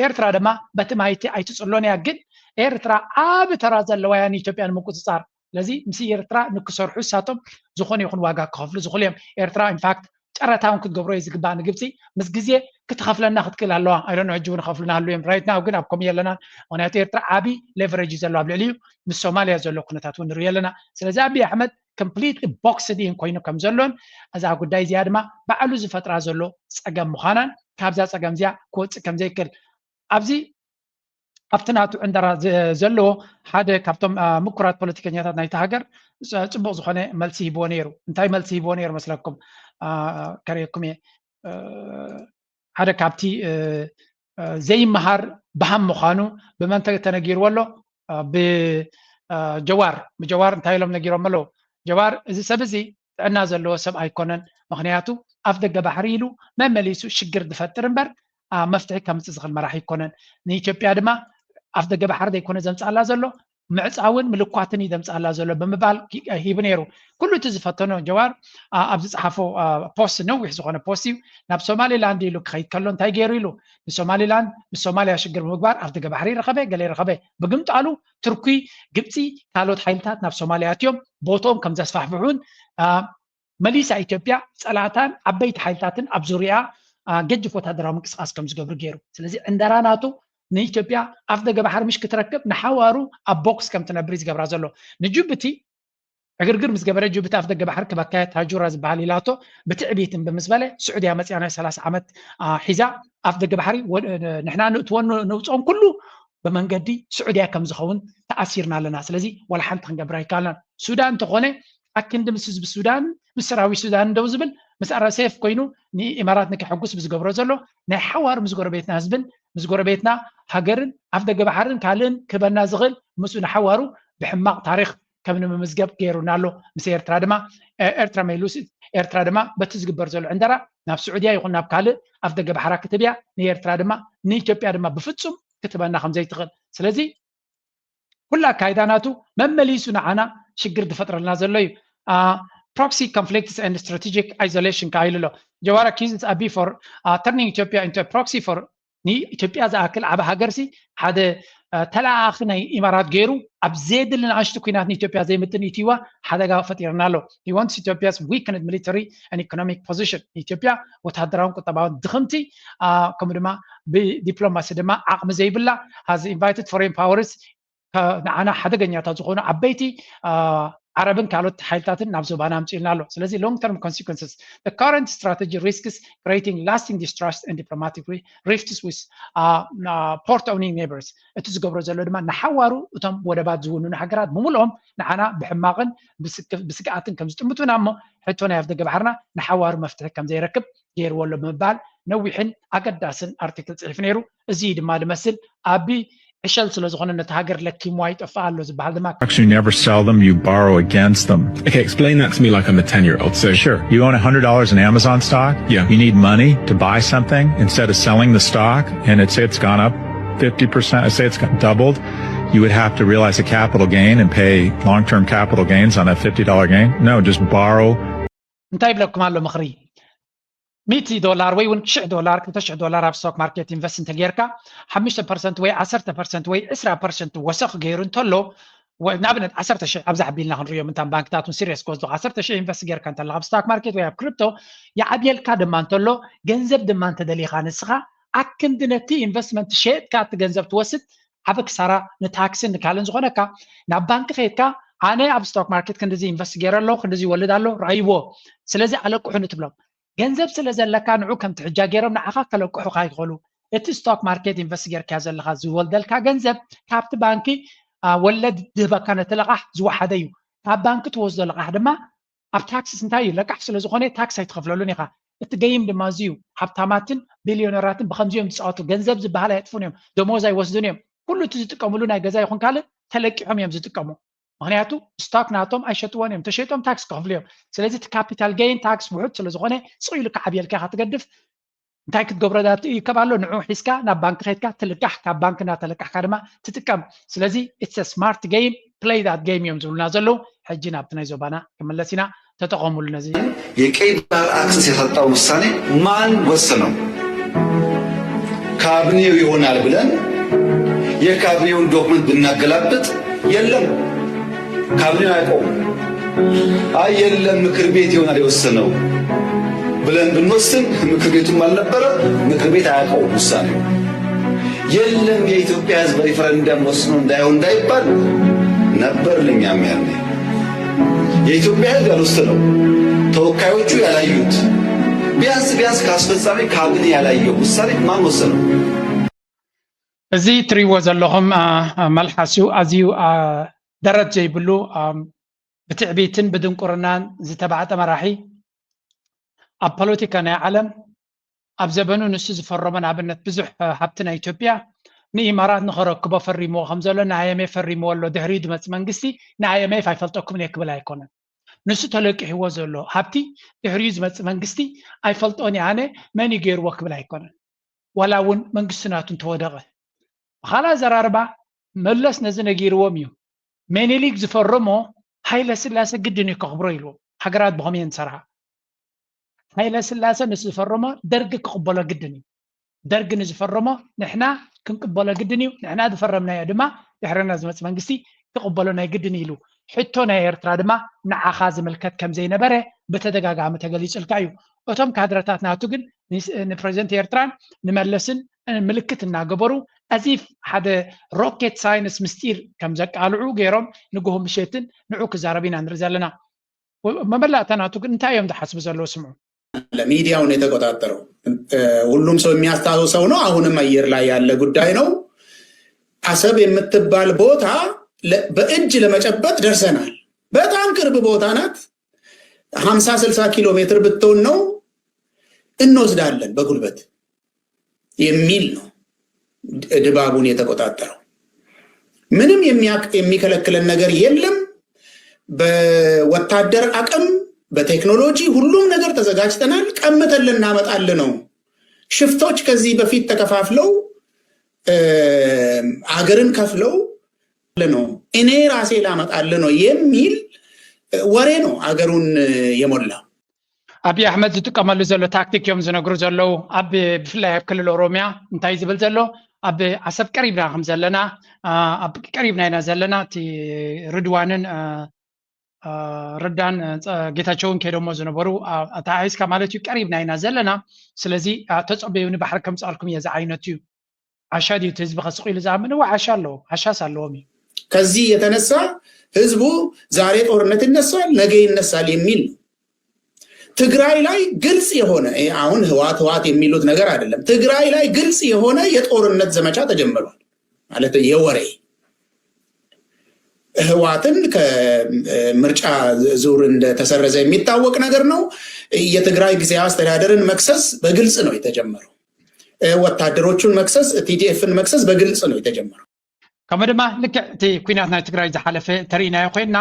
ኤርትራ ድማ በቲ ማይቲ ኣይትፅሎን እያ። ግን ኤርትራ ዓቢ ተራ ዘለዋ እያ ንኢትዮጵያ ንምቁፅፃር። ስለዚ ምስ ኤርትራ ንክሰርሑ እሳቶም ዝኾነ ይኹን ዋጋ ክኸፍሉ ዝኽእሉ እዮም። ኤርትራ ኢንፋክት ጨረታ እውን ክትገብሮ እዩ ዝግባእ ንግብፂ። ምስ ግዜ ክትኸፍለና ክትክእል ኣለዋ። ኣይዶኖ ሕጂ እውን ይኸፍሉና ኣለዉ እዮም። Right now ግን ኣብ ከምኡ የለናን። ምክንያቱ ኤርትራ ዓቢ ሌቨሬጅ እዩ ዘሎ ኣብ ልዕሊኡ። ምስ ሶማልያ ዘሎ ኩነታት እውን ንሪኦ ኣለና። ስለዚ ኣብይ ኣሕመድ completely boxed in ኮይኑ ከም ዘሎን እዛ ጉዳይ እዚኣ ድማ ባዕሉ ዝፈጥራ ዘሎ ፀገም ምዃናን ካብዛ ፀገም እዚኣ ክወፅእ ከም ዘይክእል ኣብዚ ኣብቲ ናቱ ዕንደራ ዘለዎ ሓደ ካብቶም ምኩራት ፖለቲከኛታት ናይቲ ሃገር ፅቡቅ ዝኾነ መልሲ ሂብዎ ነይሩ። እንታይ መልሲ ሂብዎ ነይሩ መስለኩም? ከርእየኩም እየ። ሓደ ካብቲ ዘይመሃር በሃም ምዃኑ ብመን ተነጊርዎ ኣሎ? ብጀዋር። ብጀዋር እንታይ ኢሎም ነጊሮም ኣለዉ? ጀዋር እዚ ሰብ እዚ ጥዕና ዘለዎ ሰብ ኣይኮነን። ምክንያቱ ኣፍ ደገ ባሕሪ ኢሉ መመሊሱ ሽግር ዝፈጥር እምበር መፍትሒ ከምፅእ ዝኽእል መራሒ ኣይኮነን። ንኢትዮጵያ ድማ ኣፍ ደገ ባሕሪ ዘይኮነ ዘምፅኣላ ዘሎ ምዕፃውን ምልኳትን እዩ ዘምፅኣላ ዘሎ ብምባል ሂቡ ነይሩ። ኩሉ እቲ ዝፈተኖ ጀዋር ኣብ ዝፀሓፎ ፖስት፣ ነዊሕ ዝኾነ ፖስት እዩ። ናብ ሶማሌላንድ ኢሉ ክኸይድ ከሎ እንታይ ገይሩ ኢሉ ንሶማሌላንድ ምስ ሶማልያ ሽግር ብምግባር ኣፍ ደገ ባሕሪ ረኸበ፣ ገለ ረኸበ። ብግምጣሉ ቱርኪ፣ ግብፂ፣ ካልኦት ሓይልታት ናብ ሶማልያ ኣትዮም ቦትኦም ከም ዘስፋሕፍሑን መሊሳ ኢትዮጵያ ፀላእታን ዓበይቲ ሓይልታትን ኣብ ዙርያ ገጅፍ ወታደራዊ ምንቅስቃስ ከም ዝገብሩ ገይሩ። ስለዚ ዕንደራ ናቱ ንኢትዮጵያ ኣፍ ደገ ባሕሪ ምሽ ክትረክብ ንሓዋሩ ኣብ ቦክስ ከም ትነብር እዩ ዝገብራ ዘሎ። ንጅቡቲ ዕግርግር ምስ ገበረ ጅቡቲ ኣፍ ደገ ባሕሪ ክበካየ ታጁራ ዝበሃል ኢላቶ ብትዕቢትን ብምስበለ ስዑድያ መፅያ ናይ ሰላሳ ዓመት ሒዛ ኣፍ ደገ ባሕሪ ንሕና ንእትወን ነውፅኦን ኩሉ ብመንገዲ ስዑድያ ከም ዝኸውን ተኣሲርና ኣለና። ስለዚ ዋላ ሓንቲ ክንገብር ኣይከኣልናን። ሱዳን እንተኾነ ኣክንዲ ምስ ህዝቢ ሱዳን ምስ ሰራዊት ሱዳን ደው ዝብል ምስ ኣረሴፍ ኮይኑ ንኢማራት ንከሐጉስ ብዝገብሮ ዘሎ ናይ ሓዋር ምስ ጎረቤትና ህዝብን ምስ ጎረቤትና ሃገርን ኣፍ ደገ ባሕርን ካልእን ክህበና ዝኽእል ምስኡ ንሓዋሩ ብሕማቕ ታሪክ ከም ንምምዝገብ ገይሩና ኣሎ። ምስ ኤርትራ ድማ ኤርትራ መይሉስ ኤርትራ ድማ በቲ ዝግበር ዘሎ ዕንደራ ናብ ስዑድያ ይኹን ናብ ካልእ ኣፍ ደገ ባሕራ ክትብያ ንኤርትራ ድማ ንኢትዮጵያ ድማ ብፍጹም ክትበና ከም ዘይትኽእል። ስለዚ ኩሉ ኣካይዳ ናቱ መመሊሱ ንዓና ሽግር ዝፈጥረልና ዘሎ እዩ። Proxy conflicts and strategic isolation ከዓ ኢሉ ኣሎ። ጀዋር accuses Abiy for turning Ethiopia into a proxy for ንኢትዮጵያ ዝኣክል ዓብ ሃገርሲ ሓደ ተለኣኣኺ ናይ ኢማራት ገይሩ ኣብ ዘየድሊ ንኣሽቱ ኩናት ንኢትዮጵያ ዘይምጥን ኢትይዋ ሓደጋ ፈጢርና ኣሎ። He wants Ethiopia's weakened military and economic position. ኢትዮጵያ ወታደራውን ቁጠባውን ድኽምቲ ከምኡ ድማ ብዲፕሎማሲ ድማ ዓቕሚ ዘይብላ has invited foreign powers ንዓና ሓደገኛታት ዝኾኑ ዓበይቲ ዓረብን ካልኦት ሓይልታትን ናብ ዞባና ኣምፅኡልና ኣሎ። ስለዚ long term consequences, the current strategy risks creating lasting distrust and diplomatic rifts with port owning neighbors. እቲ ዝገብሮ ዘሎ ድማ ንሓዋሩ እቶም ወደባት ዝውንኑ ሃገራት ብምልኦም ንዓና ብሕማቕን ብስግኣትን ከም ዝጥምቱና እሞ ሕቶ ናይ ኣፍደገ ባሕርና ንሓዋሩ መፍትሒ ከም ዘይረክብ ገይርዎ ኣሎ ብምባል ነዊሕን ኣገዳስን ኣርቲክል ፅሒፉ ነይሩ። እዚ ድማ ዝመስል ኣቢ ዕሸል ስለ ዝኾነ ነቲ ሃገር ለኪምዋ ይጠፍእ ኣሎ ዝበሃል ድማ Actually, you never sell them, you borrow against them. Okay, explain that to me like I'm a ten year old. So, sure, you own a hundred dollars in Amazon stock. Yeah. You need money to buy something instead of selling the stock, and it's it's gone up fifty percent. I say it's got doubled. You would have to realize a capital gain and pay long term capital gains on that fifty dollar gain. No, just borrow. እንታይ ይብለኩም ኣሎ ምኽሪ? ሚእቲ ዶላር ወይ እውን ሽሕ ዶላር ክልተ ሽሕ ዶላር ኣብ ስቶክ ማርኬት ኢንቨስት እንተጌርካ ሓሙሽተ ፐርሰንት ወይ ዓሰርተ ፐርሰንት ወይ ዕስራ ፐርሰንት ወሰኽ ገይሩ እንተሎ ንኣብነት ዓሰርተ ሽሕ ኣብዛ ሓቢልና ክንሪኦ ምንታን ባንክታት እውን ሲሪየስ ክወስዱ ዓሰርተ ሽሕ ኢንቨስት ጌርካ እንተለካ ኣብ ስታክ ማርኬት ወይ ኣብ ክሪፕቶ ይዓብየልካ ድማ እንተሎ ገንዘብ ድማ እንተደሊኻ ንስኻ ኣክንዲ ነቲ ኢንቨስትመንት ሸየጥካ እቲ ገንዘብ ትወስድ ዓበ ክሳራ ንታክስን ንካልን ዝኾነካ ናብ ባንክ ከይድካ ኣነ ኣብ ስቶክ ማርኬት ክንድዚ ኢንቨስት ገይረ ኣለኹ ክንድዚ ይወልድ ኣሎ ራይዎ ስለዚ ኣለቅሑ ንትብሎም ገንዘብ ስለ ዘለካ ንዑ ከም ትሕጃ ገይሮም ንዓኻ ከለቅሑኻ ይኽእሉ እቲ ስቶክ ማርኬት ኢንቨስት ጌርካዮ ዘለኻ ዝወልደልካ ገንዘብ ካብቲ ባንኪ ወለድ ዝህበካ ነቲ ለቓሕ ዝወሓደ እዩ ካብ ባንኪ ትወስዶ ለቓሕ ድማ ኣብ ታክስስ እንታይ እዩ ለቃሕ ስለ ዝኾነ ታክስ ኣይትኸፍለሉን ኢኻ እቲ ገይም ድማ እዚ እዩ ሃብታማትን ቢልዮነራትን ብከምዚ እዮም ዝፃወቱ ገንዘብ ዝበሃል ኣየጥፉን እዮም ደሞዝ ኣይወስዱን እዮም ኩሉ እቲ ዝጥቀምሉ ናይ ገዛ ይኹን ካልእ ተለቂሖም እዮም ዝጥቀሙ ምክንያቱ ስቶክ ናቶም ኣይሸጥዎን እዮም ተሸይጦም ታክስ ክኸፍሉ እዮም ስለዚ እቲ ካፒታል ገይን ታክስ ውሑድ ስለ ዝኾነ ስቕ ኢሉ ክዓብየልካ ኢኻ ትገድፍ እንታይ ክትገብሮ ዳት ይከብ ኣሎ ንዑ ሒዝካ ናብ ባንክ ከድካ ትልቃሕ ካብ ባንክ እናተለቃሕካ ድማ ትጥቀም ስለዚ it's smart game play that game እዮም ዝብሉና ዘለዉ ሕጂ ናብቲ ናይ ዞባና ክምለስ ኢና ተጠቐሙሉ ነዚ የቀይ ባህር አክሰስ የሰጠው ውሳኔ ማን ወሰነው? ካቢኔው ይሆናል ብለን የካቢኔውን ዶክመንት ብናገላብጥ የለም፣ ካቢኔው አያውቀውም። አይ የለም ምክር ቤት ይሆናል የወሰነው ብለን ብንወስን ምክር ቤቱም አልነበረ፣ ምክር ቤት አያውቀውም ውሳኔው። የለም የኢትዮጵያ ሕዝብ ሪፈረንደም ወስኖ እንዳይሆን እንዳይባል ነበር። ለኛም ያኔ የኢትዮጵያ ሕዝብ ያልወሰነው ተወካዮቹ ያላዩት ቢያንስ ቢያንስ ከአስፈጻሚ ካቢኔ ያላየው ውሳኔ ማን ወሰነው? እዚ ትሪዎ ዘለኹም መልሓሱ ኣዝዩ ደረት ዘይብሉ ብትዕቢትን ብድንቁርናን ዝተባዕጠ መራሒ ኣብ ፖለቲካ ናይ ዓለም ኣብ ዘበኑ ንሱ ዝፈረሞ ንኣብነት ብዙሕ ሃብቲ ናይ ኢትዮጵያ ንኢማራት ንኸረክቦ ፈሪምዎ ከም ዘሎ ንኣየሜ ፈሪምዎ ኣሎ ድሕሪኡ ዝመፅ መንግስቲ ንኣየሜፍ ኣይፈልጠኩም እየ ክብል ኣይኮነን ንሱ ተለቂሕዎ ዘሎ ሃብቲ ድሕሪኡ ዝመፅ መንግስቲ ኣይፈልጦን እየ ኣነ መን ገይርዎ ክብል ኣይኮነን ዋላ እውን መንግስቲ ናቱ እንተወደቐ ብኻልእ ኣዘራርባ መለስ ነዚ ነጊርዎም እዩ ሜኒሊክ ዝፈረሞ ሃይለ ስላሰ ግድን እዩ ከኽብሮ ኢልዎም ሃገራት ብኸመየን ዝሰርሃ ሃይለ ስላሰ ንሱ ዝፈረሞ ደርጊ ክቕበሎ ግድን እዩ ደርጊ ንዝፈረሞ ንሕና ክንቅበሎ ግድን እዩ ንሕና ዝፈረምናዮ ድማ ድሕረና ዝመፅ መንግስቲ ክቕበሎ ናይ ግድን ኢሉ ሕቶ ናይ ኤርትራ ድማ ንዓኻ ዝምልከት ከም ዘይነበረ ብተደጋጋሚ ተገሊጹልካ እዩ እቶም ካድረታት ናቱ ግን ንፕሬዚደንት ኤርትራን ንመለስን ምልክት እናገበሩ ኣዚፍ ሓደ ሮኬት ሳይንስ ምስጢር ከም ዘቃልዑ ገይሮም ንግሆ ምሸትን ንዑ ክዛረብ ኢና ንርኢ ዘለና መመላእታ ናቱ ግን እንታይ እዮም ዝሓስቡ ዘለዉ ስምዑ ለሚዲያውን የተቆጣጠረው ሁሉም ሰው የሚያስታውሰው ነው። አሁንም አየር ላይ ያለ ጉዳይ ነው። አሰብ የምትባል ቦታ በእጅ ለመጨበጥ ደርሰናል። በጣም ቅርብ ቦታ ናት። ሀምሳ ስልሳ ኪሎ ሜትር ብትሆን ነው እንወስዳለን በጉልበት የሚል ነው ድባቡን የተቆጣጠረው። ምንም የሚከለክለን ነገር የለም። በወታደር አቅም፣ በቴክኖሎጂ፣ ሁሉም ነገር ተዘጋጅተናል። ቀምተልን እናመጣልን ነው። ሽፍቶች ከዚህ በፊት ተከፋፍለው አገርን ከፍለው ነው፣ እኔ ራሴ ላመጣል ነው የሚል ወሬ ነው አገሩን የሞላ። ኣብይ ኣሕመድ ዝጥቀመሉ ዘሎ ታክቲክ እዮም ዝነግሩ ዘለዉ። ኣብ ብፍላይ ኣብ ክልል ኦሮሚያ እንታይ ዝብል ዘሎ፣ ኣብ ዓሰብ ቀሪብና ከም ዘለና፣ ኣብ ቀሪብና ኢና ዘለና፣ እቲ ርድዋንን ረዳን ጌታቸውን ከይዶሞ ዝነበሩ፣ ኣተሓሒዝካ ማለት እዩ፣ ቀሪብና ኢና ዘለና። ስለዚ ተፀበዩኒ፣ ባሕሪ ከምፅኣልኩም እየ ዝዓይነቱ እዩ። ዓሻ ድዩ እቲ ህዝቢ ከስቕ ኢሉ ዝኣምን? እዋ ዓሻ ኣለዎም፣ ዓሻስ ኣለዎም እዩ። ከዚህ የተነሳ ህዝቡ ዛሬ ጦርነት ይነሳል፣ ነገ ይነሳል የሚል ነው። ትግራይ ላይ ግልጽ የሆነ፣ አሁን ህዋት ህዋት የሚሉት ነገር አይደለም። ትግራይ ላይ ግልጽ የሆነ የጦርነት ዘመቻ ተጀምሯል ማለት የወሬ። ህዋትን ከምርጫ ዙር እንደተሰረዘ የሚታወቅ ነገር ነው። የትግራይ ጊዜያዊ አስተዳደርን መክሰስ በግልጽ ነው የተጀመረው። ወታደሮቹን መክሰስ፣ ቲ ዲ ኤፍን መክሰስ በግልጽ ነው የተጀመረው። ከምኡ ድማ ልክዕ እቲ ኩናት ናይ ትግራይ ዝሓለፈ ተሪኢናዮ ኮይንና፣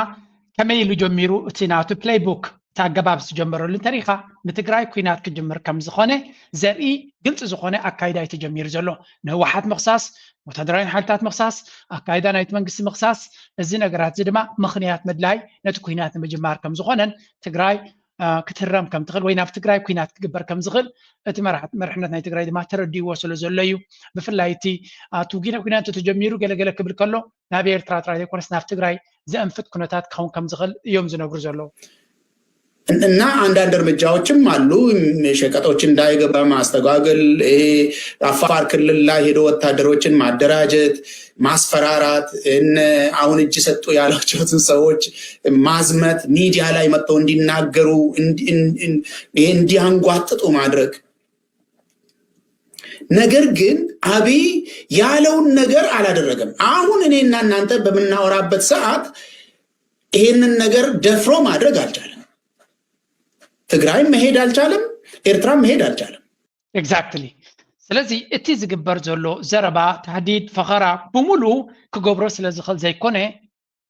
ከመይ ኢሉ ጀሚሩ፣ እቲ ናቱ ፕሌይቡክ፣ እቲ ኣገባብ ዝጀመረሉ እንተሪኢኻ፣ ንትግራይ ኩናት ክጅምር ከም ዝኾነ ዘርኢ ግልፂ ዝኾነ ኣካይዳ እዩ ተጀሚሩ ዘሎ። ንህወሓት ምኽሳስ፣ ወታደራዊ ሓይልታት ምኽሳስ፣ ኣካይዳ ናይቲ መንግስቲ ምኽሳስ፣ እዚ ነገራት እዚ ድማ ምኽንያት ምድላይ ነቲ ኩናት ንምጅማር ከም ዝኾነን ትግራይ ክትህረም ከም ትኽእል ወይ ናብ ትግራይ ኩናት ክግበር ከም ዝኽእል እቲ መርሕነት ናይ ትግራይ ድማ ተረዲእዎ ስለ ዘሎ እዩ። ብፍላይ እቲ ኣቲ ኩናት ተጀሚሩ ገለገለ ክብል ከሎ ናብ ኤርትራ ጥራይ ዘይኮነስ ናብ ትግራይ ዘእንፍት ኩነታት ክኸውን ከም ዝኽእል እዮም ዝነግሩ ዘለዉ። እና አንዳንድ እርምጃዎችም አሉ። ሸቀጦች እንዳይገባ ማስተጓገል፣ አፋር ክልል ላይ ሄዶ ወታደሮችን ማደራጀት፣ ማስፈራራት፣ አሁን እጅ ሰጡ ያሏቸውን ሰዎች ማዝመት፣ ሚዲያ ላይ መጥተው እንዲናገሩ፣ እንዲያንጓጥጡ ማድረግ። ነገር ግን አብይ ያለውን ነገር አላደረገም። አሁን እኔና እናንተ በምናወራበት ሰዓት ይሄንን ነገር ደፍሮ ማድረግ አልቻለም። ትግራይም መሄድ አልቻለም፣ ኤርትራም መሄድ አልቻለም። Exactly። ስለዚ እቲ ዝግበር ዘሎ ዘረባ፣ ታህዲድ፣ ፈኸራ ብሙሉ ክገብሮ ስለ ዝኽእል ዘይኮነ፣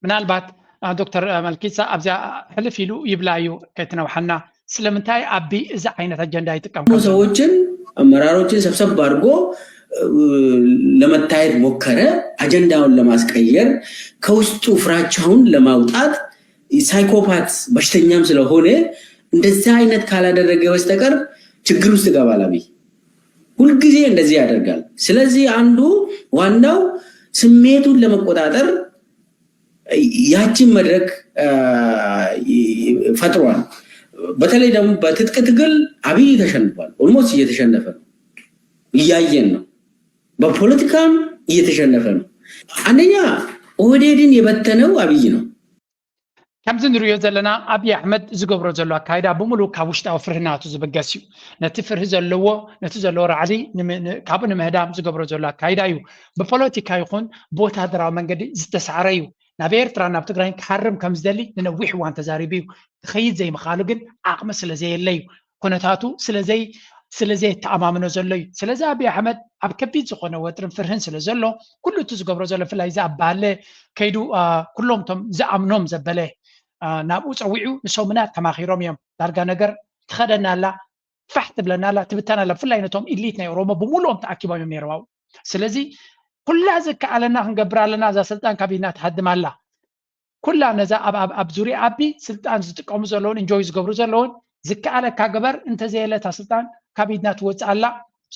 ምናልባት ዶክተር መልኪሳ ኣብዚኣ ሕልፍ ኢሉ ይብላ እዩ ከይትነውሓና። ስለምንታይ ኣቢ እዚ ዓይነት ኣጀንዳ ይጥቀም? ሰዎችን አመራሮችን ሰብሰብ አድርጎ ለመታየት ሞከረ። አጀንዳውን ለማስቀየር፣ ከውስጡ ፍራቻውን ለማውጣት፣ ሳይኮፓት በሽተኛም ስለሆነ እንደዚህ አይነት ካላደረገ በስተቀር ችግር ውስጥ ይገባል። አብይ ሁልጊዜ እንደዚህ ያደርጋል። ስለዚህ አንዱ ዋናው ስሜቱን ለመቆጣጠር ያችን መድረክ ፈጥሯል። በተለይ ደግሞ በትጥቅ ትግል አብይ ተሸንፏል። Almost እየተሸነፈ ነው፣ እያየን ነው። በፖለቲካም እየተሸነፈ ነው። አንደኛ ኦህዴድን የበተነው አብይ ነው። ከምዚ ንሪኦ ዘለና ኣብይ ኣሕመድ ዝገብሮ ዘሎ ኣካይዳ ብምሉእ ካብ ውሽጣዊ ፍርህናቱ ዝብገስ እዩ። ነቲ ፍርሂ ዘለዎ ነቲ ዘለዎ ራዕዲ ካብኡ ንምህዳም ዝገብሮ ዘሎ ኣካይዳ እዩ። ብፖለቲካ ይኹን ብወታደራዊ መንገዲ ዝተሳዕረ እዩ። ናብ ኤርትራ ናብ ትግራይ ክሃርም ከም ዝደሊ ንነዊሕ እዋን ተዛሪቡ እዩ። ክኸይድ ዘይምኽኣሉ ግን ዓቕሚ ስለ ዘየለ እዩ። ኩነታቱ ስለዘይ ስለዘየተኣማምኖ ዘሎ እዩ። ስለዚ ኣብይ ኣሕመድ ኣብ ከቢድ ዝኾነ ወጥርን ፍርህን ስለ ዘሎ ኩሉ እቲ ዝገብሮ ዘሎ ብፍላይ እዚ ኣብ ባለ ከይዱ ኩሎም እቶም ዝኣምኖም ዘበለ ናብኡ ፀዊዑ ንሰሙናት ተማኺሮም እዮም። ዳርጋ ነገር ትኸደና ኣላ ፋሕ ትብለና ኣላ ትብተና ኣላ። ብፍላይ ነቶም ኢሊት ናይ ኦሮሞ ብምሉኦም ተኣኪቦም እዮም ነይሮም ኣብኡ። ስለዚ ኩላ ዝከኣለና ክንገብር ኣለና፣ እዛ ስልጣን ካብ ኢድና ትሃድም ኣላ። ኩላ ነዛ ኣብ ዙርያ ኣቢ ስልጣን ዝጥቀሙ ዘለውን እንጆይ ዝገብሩ ዘለውን ዝከኣለካ ግበር፣ እንተዘየለ እታ ስልጣን ካብ ኢድና ትወፅእ ኣላ።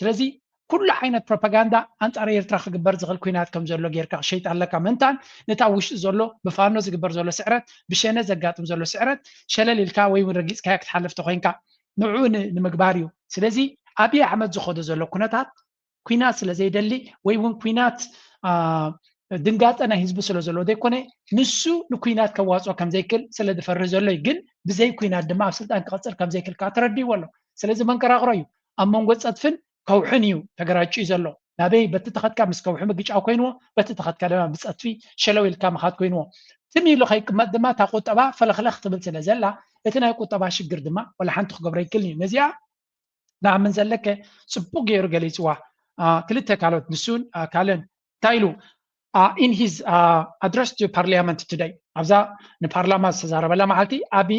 ስለዚ ኩሉ ዓይነት ፕሮፓጋንዳ ኣንፃር ኤርትራ ክግበር ዝኽእል ኩናት ከም ዘሎ ጌርካ ክሸይጥ ኣለካ። ምእንታን ነታ ውሽጢ ዘሎ ብፋኖ ዝግበር ዘሎ ስዕረት፣ ብሸነ ዘጋጥም ዘሎ ስዕረት ሸለል ኢልካ ወይ እውን ረጊፅካዮ ክትሓልፍ ተኮይንካ ንዕኡ ንምግባር እዩ። ስለዚ ኣብይ ኣሕመድ ዝኸዶ ዘሎ ኩነታት ኩናት ስለ ዘይደሊ ወይ እውን ኩናት ድንጋፀ ናይ ህዝቢ ስለ ዘለዎ ዘይኮነ፣ ንሱ ንኩናት ከዋፅኦ ከም ዘይክእል ስለ ዝፈርህ ዘሎ እዩ። ግን ብዘይ ኩናት ድማ ኣብ ስልጣን ክቐፅል ከም ዘይክእል ከዓ ተረዲእዎ ኣሎ። ስለዚ መንቀራቕሮ እዩ። ኣብ መንጎ ፀጥፍን ከውሕን እዩ ተገራጭዩ ዘሎ። ናበይ በቲ ተኸድካ ምስ ከውሒ ምግጫው ኮይንዎ፣ በቲ ተኸድካ ድማ ብፀጥፊ ሸለው ኢልካ ምኻድ ኮይንዎ። ትም ኢሉ ከይቅመጥ ድማ እታ ቁጠባ ፈለኽለኽ ትብል ስለ ዘላ እቲ ናይ ቁጠባ ሽግር ድማ ወላ ሓንቲ ክገብሮ ይክእል እዩ። ነዚኣ ንኣምን ዘለከ ፅቡቅ ገይሩ ገሊፅዋ። ክልተ ካልኦት ንሱን ካልእን እንታይ ኢሉ in his address to parliament today ኣብዛ ንፓርላማ ዝተዛረበላ መዓልቲ ኣቢ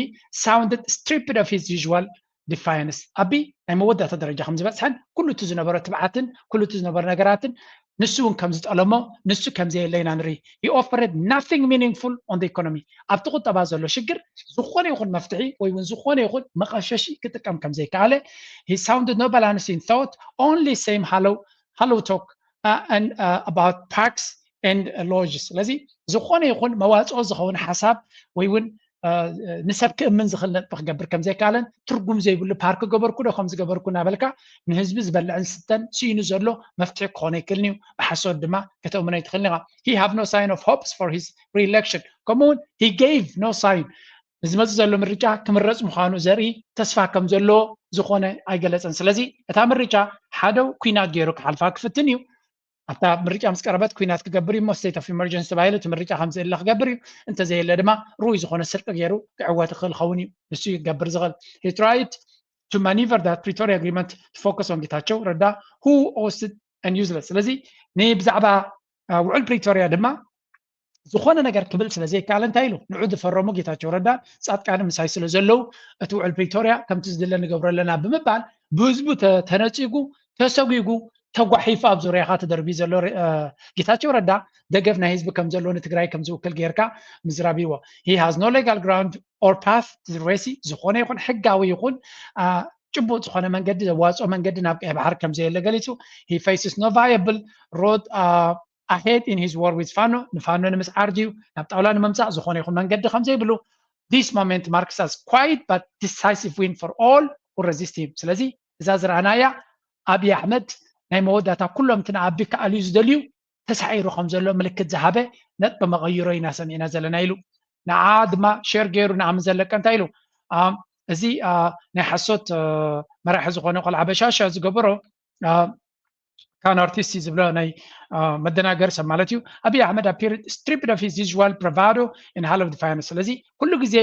sounded stripped of his usual defiance። ኣቢ ናይ መወዳእታ ደረጃ ከም ዝበፅሐን ኩሉ እቲ ዝነበረ ትብዓትን ኩሉ እቲ ዝነበረ ነገራትን ንሱ እውን ከም ዝጠለሞ ንሱ ከም ዘየለ ኢና ንርኢ። He offered nothing meaningful on the economy። ኣብቲ ቁጠባ ዘሎ ሽግር ዝኾነ ይኹን መፍትሒ ወይ እውን ዝኾነ ይኹን መቐሸሺ ክጥቀም ከም ዘይከኣለ he sounded no balance in thought, only same hollow hollow talk uh, and uh, about parks and uh, lodges። ስለዚ ዝኾነ ይኹን መዋፅኦ ዝኸውን ሓሳብ ወይ እውን ንሰብ ክእምን ዝኽእል ነጥቢ ክገብር ከም ዘይከኣለን ትርጉም ዘይብሉ ፓርክ ገበርኩ ዶ ከም ዝገበርኩ እናበልካ ንህዝቢ ዝበልዕን ስተን ስኢኑ ዘሎ መፍትሒ ክኾነ ይክእልን እዩ። ብሓሶት ድማ ከተእምኖ ኣይትኽእልን ኢኻ። He have no sign of hopes for his re-election። ከምኡውን he gave no sign ንዝመፅእ ዘሎ ምርጫ ክምረፅ ምዃኑ ዘርኢ ተስፋ ከም ዘለዎ ዝኾነ ኣይገለፀን። ስለዚ እታ ምርጫ ሓደ ኩናት ገይሩ ክሓልፋ ክፍትን እዩ። ኣብታ ምርጫ ምስ ቀረበት ኩናት ክገብር እዩ እሞ state of emergency ተባሂሉ እቲ ምርጫ ከም ዝእለ ክገብር እዩ። እንተዘየለ ድማ ርኡይ ዝኾነ ስርቂ ገይሩ ክዕወት ይኽእል ኸውን እዩ። ንሱ ይገብር ዝኽእል። He tried to maneuver that Pretoria agreement to focus on ጌታቸው ረዳ who hosted and useless። ስለዚ ንብዛዕባ ውዕል ፕሪቶሪያ ድማ ዝኾነ ነገር ክብል ስለ ዘይከኣለ እንታይ ኢሉ ንዑ ዝፈረሙ ጌታቸው ረዳ ፃድቃን ምሳይ ስለ ዘለዉ እቲ ውዕል ፕሪቶሪያ ከምቲ ዝድለ ንገብሮ ኣለና ብምባል ብህዝቡ ተነፂጉ ተሰጒጉ ተጓሒፉ ኣብ ዙርያኻ ተደርቢ ዘሎ ጌታቸው ረዳ ደገፍ ናይ ህዝቢ ከም ዘለዎ ንትግራይ ከም ዝውክል ጌርካ ምዝራብ ይዎ። He has no legal ground or path to racy ዝኾነ ይኹን ሕጋዊ ይኹን ጭቡጥ ዝኾነ መንገዲ ዘዋፅኦ መንገዲ ናብ ቀይ ባሕር ከም ዘየለ ገሊፁ። He faces no viable road ahead in his war with ፋኖ ንፋኖ ንምስዓር ድዩ ናብ ጣውላ ንምምፃእ ዝኾነ ይኹን መንገዲ ከም ዘይብሉ። This moment marks as quiet but decisive win for all who resist him። ስለዚ እዛ ዝረኣናያ ኣብይ ኣሕመድ ናይ መወዳእታ ኩሎም እቲ ንኣቢ ክኣልዩ ዝደልዩ ተሳዒሩ ከም ዘሎ ምልክት ዝሃበ ነጥቢ መቐይሮ ኢና ሰሚዕና ዘለና ኢሉ። ንዓ ድማ ሸር ገይሩ ንኣምን ዘለቀ እንታይ ኢሉ? እዚ ናይ ሓሶት መራሒ ዝኾነ ቆልዓ በሻሻ ዝገበሮ ካን ኣርቲስት ዝብሎ ናይ መደናገሪ ሰብ ማለት እዩ። ኣብይ ኣሕመድ appeared stripped of his usual bravado and hollow defiance። ስለዚ ኩሉ ግዜ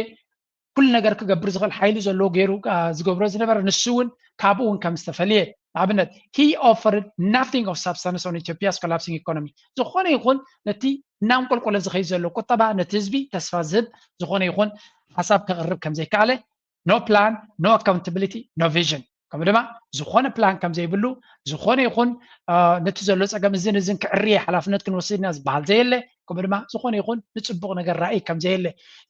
ኩሉ ነገር ክገብር ዝኽእል ሓይሊ ዘለዎ ገይሩ ዝገብሮ ዝነበረ ንሱ እውን ካብኡ እውን ከም ዝተፈልየ ንኣብነት he offered nothing of substance on Ethiopia's collapsing economy። ዝኾነ ይኹን ነቲ እናንቆልቆለ ዝኸይድ ዘሎ ቁጠባ ነቲ ህዝቢ ተስፋ ዝህብ ዝኾነ ይኹን ሓሳብ ከቕርብ ከም ዘይከኣለ no plan no accountability no vision ከምኡ ድማ ዝኾነ ፕላን ከም ዘይብሉ ዝኾነ ይኹን ነቲ ዘሎ ፀገም እዝን እዝን ክዕርየ ሓላፍነት ክንወስድ ኢና ዝበሃል ዘየለ ከምኡ ድማ ዝኾነ ይኹን ንፅቡቕ ነገር ራእይ ከም ዘየለ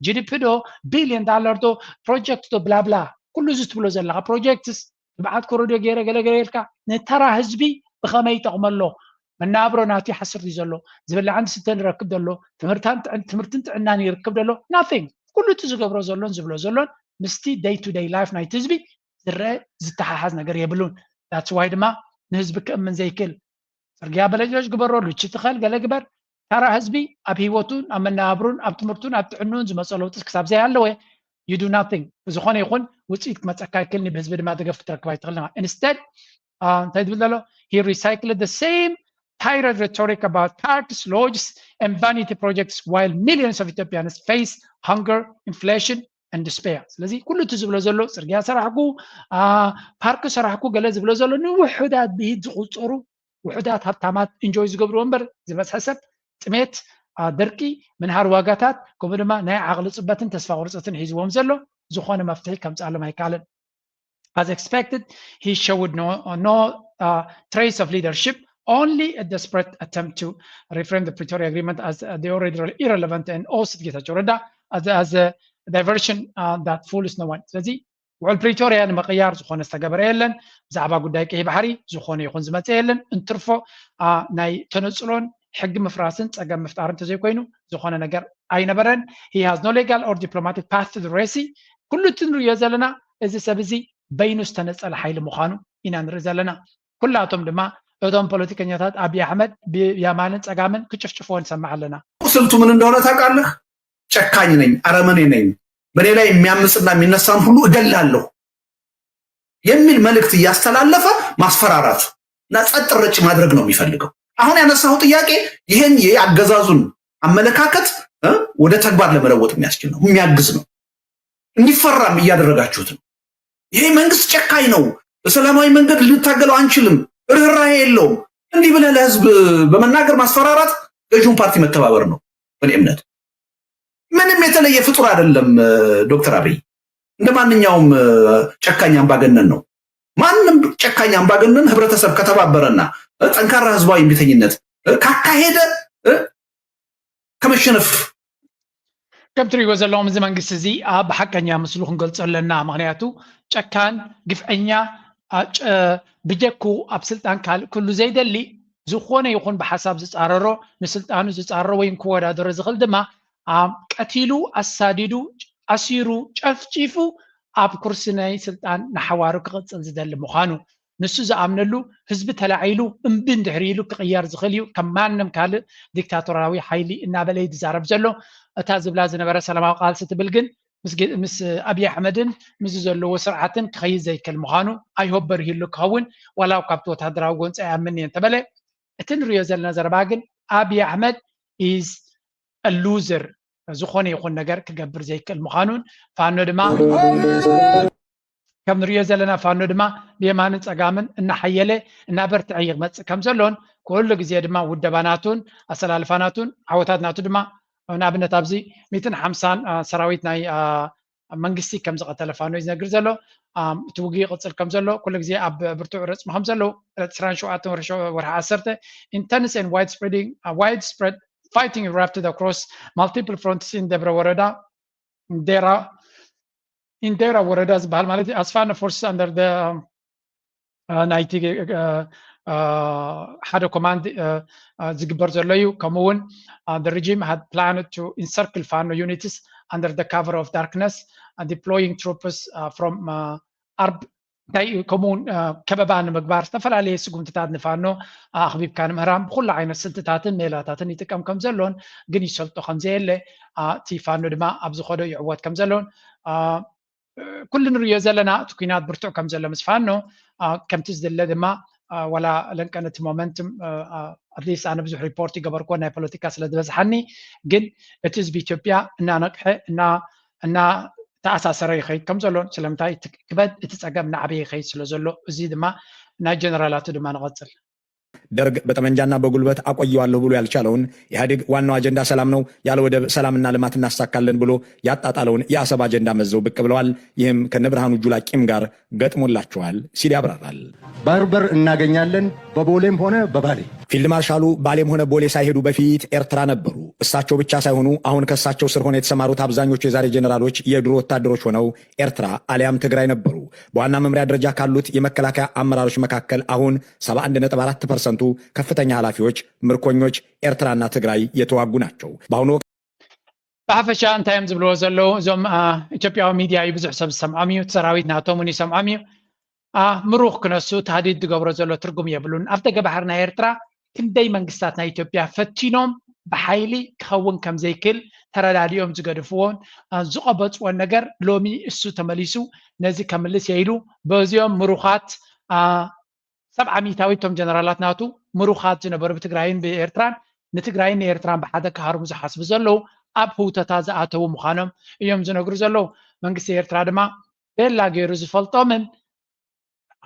ጂዲፒ ዶ ቢልዮን ዳላር ዶ ፕሮጀክት ዶ ብላብላ ኩሉ እዚ ትብሎ ዘለካ ፕሮጀክትስ ትብዓት ኮረዶ ገይረ ገለገለ ኢልካ ንተራ ህዝቢ ብኸመይ ይጠቕመሎ መናብሮ ናቱ ይሓስር ድዩ ዘሎ ዝብላዕን ዝስተን ይረክብ ዘሎ ትምህርትን ጥዕናን ይርክብ ዘሎ nothing ኩሉ እቲ ዝገብሮ ዘሎን ዝብሎ ዘሎን ምስቲ day to day life ናይቲ ህዝቢ ዝረአ ዝተሓሓዝ ነገር የብሉን። That's why ድማ ንህዝቢ ክእምን ዘይክእል ፅርግያ በለጆች ግበሮ ሉቺ ትኸል ገለ ግበር ታራ ህዝቢ ኣብ ህይወቱን ኣብ መነባብሩን ኣብ ትምህርቱን ኣብ ጥዕንኡን ዝመፀ ለውጢ ክሳብ ዘይሃለወ you do nothing ብዝኾነ ይኹን ውፅኢት ክመፀካ ይክእልኒ ብህዝቢ ድማ ደገፍ ክትረክብ ኣይትኽእልን ኢኻ። Instead እንታይ ዝብል ዘሎ he recycled the same tired rhetoric about parks, lodges and vanity projects while millions of Ethiopians face hunger, inflation and despair። ስለዚ ኩሉ እቲ ዝብሎ ዘሎ ፅርግያ ሰራሕኩ፣ ፓርክ ሰራሕኩ ገለ ዝብሎ ዘሎ ንውሑዳት ብኢድ ዝቁፀሩ ውሑዳት ሃብታማት ኢንጆይ ዝገብርዎ እምበር ዝበዝሐ ሰብ ጥሜት፣ ደርቂ፣ ምንሃር ዋጋታት ከምኡ ድማ ናይ ዓቕሊ ፅበትን ተስፋ ቁርፀትን ሒዝዎም ዘሎ ዝኾነ መፍትሒ ከምፅኣሎም ኣይከኣልን። As expected, he showed no, no uh, trace of leadership, only a desperate attempt to reframe the Pretoria Agreement as uh, the already irrelevant and ousted Getachew Reda as, as a diversion uh, that fools no one. ስለዚ ውዕል ፕሪቶርያ ንምቕያር ዝኾነ ዝተገበረ የለን። ብዛዕባ ጉዳይ ቀይ ባሕሪ ዝኾነ ይኹን ዝመፀ የለን። እንትርፎ ናይ ተነፅሎን ሕጊ ምፍራስን ፀገም ምፍጣር እንተዘይኮይኑ ዝኾነ ነገር ኣይነበረን። He has no legal or diplomatic path to the racy። ኩሉ እቲ ንሪኦ ዘለና እዚ ሰብ እዚ በይኑ ዝተነፀለ ሓይሊ ምዃኑ ኢና ንርኢ ዘለና። ኩላቶም ድማ እቶም ፖለቲከኛታት ኣብይ ኣሕመድ ብየማንን ፀጋምን ክጭፍጭፍዎ ንሰምዕ ኣለና። ስልቱ ምን እንደሆነ ታውቃለህ? ጨካኝ ነኝ፣ አረመኔ ነኝ፣ በእኔ ላይ የሚያምፅና የሚነሳን ሁሉ እገላለሁ የሚል መልእክት እያስተላለፈ ማስፈራራት እና ጸጥ ረጭ ማድረግ ነው የሚፈልገው። አሁን ያነሳው ጥያቄ ይሄን የአገዛዙን አመለካከት ወደ ተግባር ለመለወጥ የሚያስችል ነው፣ የሚያግዝ ነው። እንዲፈራም እያደረጋችሁት ነው። ይሄ መንግስት ጨካኝ ነው፣ በሰላማዊ መንገድ ልንታገለው አንችልም፣ ርኅራኄ የለውም፣ እንዲህ ብለህ ለህዝብ በመናገር ማስፈራራት ገዥውን ፓርቲ መተባበር ነው በእኔ እምነት። ምንም የተለየ ፍጡር አይደለም። ዶክተር አብይ እንደ ማንኛውም ጨካኝ አምባገነን ነው። ማንም ጨካኝ አምባገነን ህብረተሰብ ከተባበረና ጠንካራ ህዝባዊ እምቢተኝነት ካካሄደ ከመሸነፍ ከም ትሪእዎ ዘለኹም እዚ መንግስቲ እዚ ኣብ ሓቀኛ ምስሉ ክንገልጾ ኣለና። ምክንያቱ ጨካን፣ ግፍዐኛ፣ ብጀኩ ኣብ ስልጣን ካልእ ክህሉ ዘይደሊ፣ ዝኾነ ይኹን ብሓሳብ ዝፃረሮ፣ ንስልጣኑ ዝፃረሮ ወይም ክወዳደሮ ዝኽእል ድማ ቀቲሉ፣ ኣሳዲዱ፣ ኣሲሩ፣ ጨፍጪፉ ኣብ ኩርሲ ናይ ስልጣን ንሓዋሩ ክቕፅል ዝደሊ ምዃኑ፣ ንሱ ዝኣምነሉ ህዝቢ ተላዒሉ እምቢ እንድሕር ኢሉ ክቕየር ዝኽእል እዩ፣ ከም ማንም ካልእ ዲክታቶራዊ ሓይሊ እናበለ እዩ ዝዛረብ ዘሎ። እታ ዝብላ ዝነበረ ሰላማዊ ቃልሲ ትብል ግን ምስ ኣብይ ኣሕመድን ምስዚ ዘለዎ ስርዓትን ክኸይድ ዘይክእል ምዃኑ፣ ኣይሆበር ሂሉ ክኸውን ዋላ ካብቲ ወታደራዊ ጎንፂ ኣይኣምን እየ እንተበለ፣ እቲ ንሪኦ ዘለና ዘረባ ግን ኣብይ ኣሕመድ is a loser፣ ዝኾነ ይኹን ነገር ክገብር ዘይክእል ምዃኑን ፋኖ ድማ ከም ንሪኦ ዘለና ፋኖ ድማ ብየማንን ፀጋምን እናሓየለ እናበርትዐ ይመፅእ ከም ዘሎን ኩሉ ግዜ ድማ ውደባናቱን ኣሰላልፋናቱን ዓወታትናቱ ድማ ንኣብነት ኣብዚ ሚትን ሓምሳን ሰራዊት ናይ መንግስቲ ከም ዝቐተለ ፋኖ እዩ ዝነግር ዘሎ። እቲ ውግእ ይቕፅል ከም ዘሎ ኩሉ ግዜ ኣብ ብርቱዕ ረፅሚ ከም ዘለዉ ዕለት ዕስራን ሸውዓተን ወርሒ ዓሰርተ intense and widespreading widespread fighting erupted across multiple fronts in ደብረ ወረዳ in Dera ወረዳ ዝበሃል ማለት እዩ። As Fano forces under the ናይቲ ሓደ ኮማንድ ዝግበር ዘሎ እዩ። ከምኡ እውን the regime had planned to encircle Fano units under the cover of darkness, deploying troops from ኣርብ እንታይ ከምኡ እውን ከበባ ንምግባር ዝተፈላለየ ስጉምትታት ንፋኖ ኣኽቢብካ ንምህራም ብኩሉ ዓይነት ስልትታትን ሜላታትን ይጥቀም ከም ዘሎን ግን ይሰልጦ ከም ዘየለ እቲ ፋኖ ድማ ኣብ ዝኸዶ ይዕወት ከም ዘሎን ኩሉ ንሪኦ ዘለና እቲ ኩናት ብርቱዕ ከም ዘሎ ምስ ፋኖ ከምቲ ዝድለ ድማ ዋላ ለንቀን እቲ ሞመንትም ኣትሊስት ኣነ ብዙሕ ሪፖርት ይገበርኩ ናይ ፖለቲካ ስለ ዝበዝሓኒ ግን እቲ ህዝቢ ኢትዮጵያ እናነቅሐ እና ተኣሳሰረ ይኸይድ ከም ዘሎን ስለምንታይ ክበድ እቲ ፀገም እናዓበየ ይኸይድ ስለ ዘሎ እዚ ድማ ናይ ጀነራላቱ ድማ ንቐፅል። ደርግ በጠመንጃና በጉልበት አቆየዋለሁ ብሎ ያልቻለውን ኢህአዴግ ዋናው አጀንዳ ሰላም ነው፣ ያለ ወደብ ሰላምና ልማት እናሳካለን ብሎ ያጣጣለውን የአሰብ አጀንዳ መዘው ብቅ ብለዋል። ይህም ከነ ብርሃኑ ጁላ ቂም ጋር ገጥሞላቸዋል ሲል ያብራራል። በርበር እናገኛለን በቦሌም ሆነ በባሌ። ፊልድ ማርሻሉ ባሌም ሆነ ቦሌ ሳይሄዱ በፊት ኤርትራ ነበሩ። እሳቸው ብቻ ሳይሆኑ አሁን ከእሳቸው ስር ሆነው የተሰማሩት አብዛኞቹ የዛሬ ጀነራሎች የድሮ ወታደሮች ሆነው ኤርትራ አሊያም ትግራይ ነበሩ። በዋና መምሪያ ደረጃ ካሉት የመከላከያ አመራሮች መካከል አሁን ሰባ አንድ ነጥብ አራት ፐርሰንቱ ከፍተኛ ኃላፊዎች፣ ምርኮኞች፣ ኤርትራና ትግራይ የተዋጉ ናቸው። በአሁኑ ወቅት ብሓፈሻ እንታይ እዮም ዝብልዎ ዘለዉ እዞም ኢትዮጵያዊ ሚድያ እዩ ብዙሕ ሰብ ዝሰምዖም እዩ እቲ ሰራዊት ናቶም እውን ይሰምዖም እዩ ምሩኽ ክነሱ ታህዲድ ዝገብሮ ዘሎ ትርጉም የብሉን ኣብ ደገ ባሕሪ ናይ ኤርትራ ክንደይ መንግስታት ናይ ኢትዮጵያ ፈቲኖም ብሓይሊ ክኸውን ከም ዘይክእል ተረዳዲኦም ዝገድፍዎን ዝቐበፅዎን ነገር ሎሚ እሱ ተመሊሱ ነዚ ከምልስ የኢሉ በዚኦም ምሩኻት ሰብዓ ሚታዊት እቶም ጀነራላት ናቱ ምሩኻት ዝነበሩ ብትግራይን ብኤርትራን ንትግራይን ንኤርትራን ብሓደ ክሃርሙ ዝሓስቡ ዘለዉ ኣብ ህውተታ ዝኣተዉ ምዃኖም እዮም ዝነግሩ ዘለዉ መንግስቲ ኤርትራ ድማ ቤላ ገይሩ ዝፈልጦምን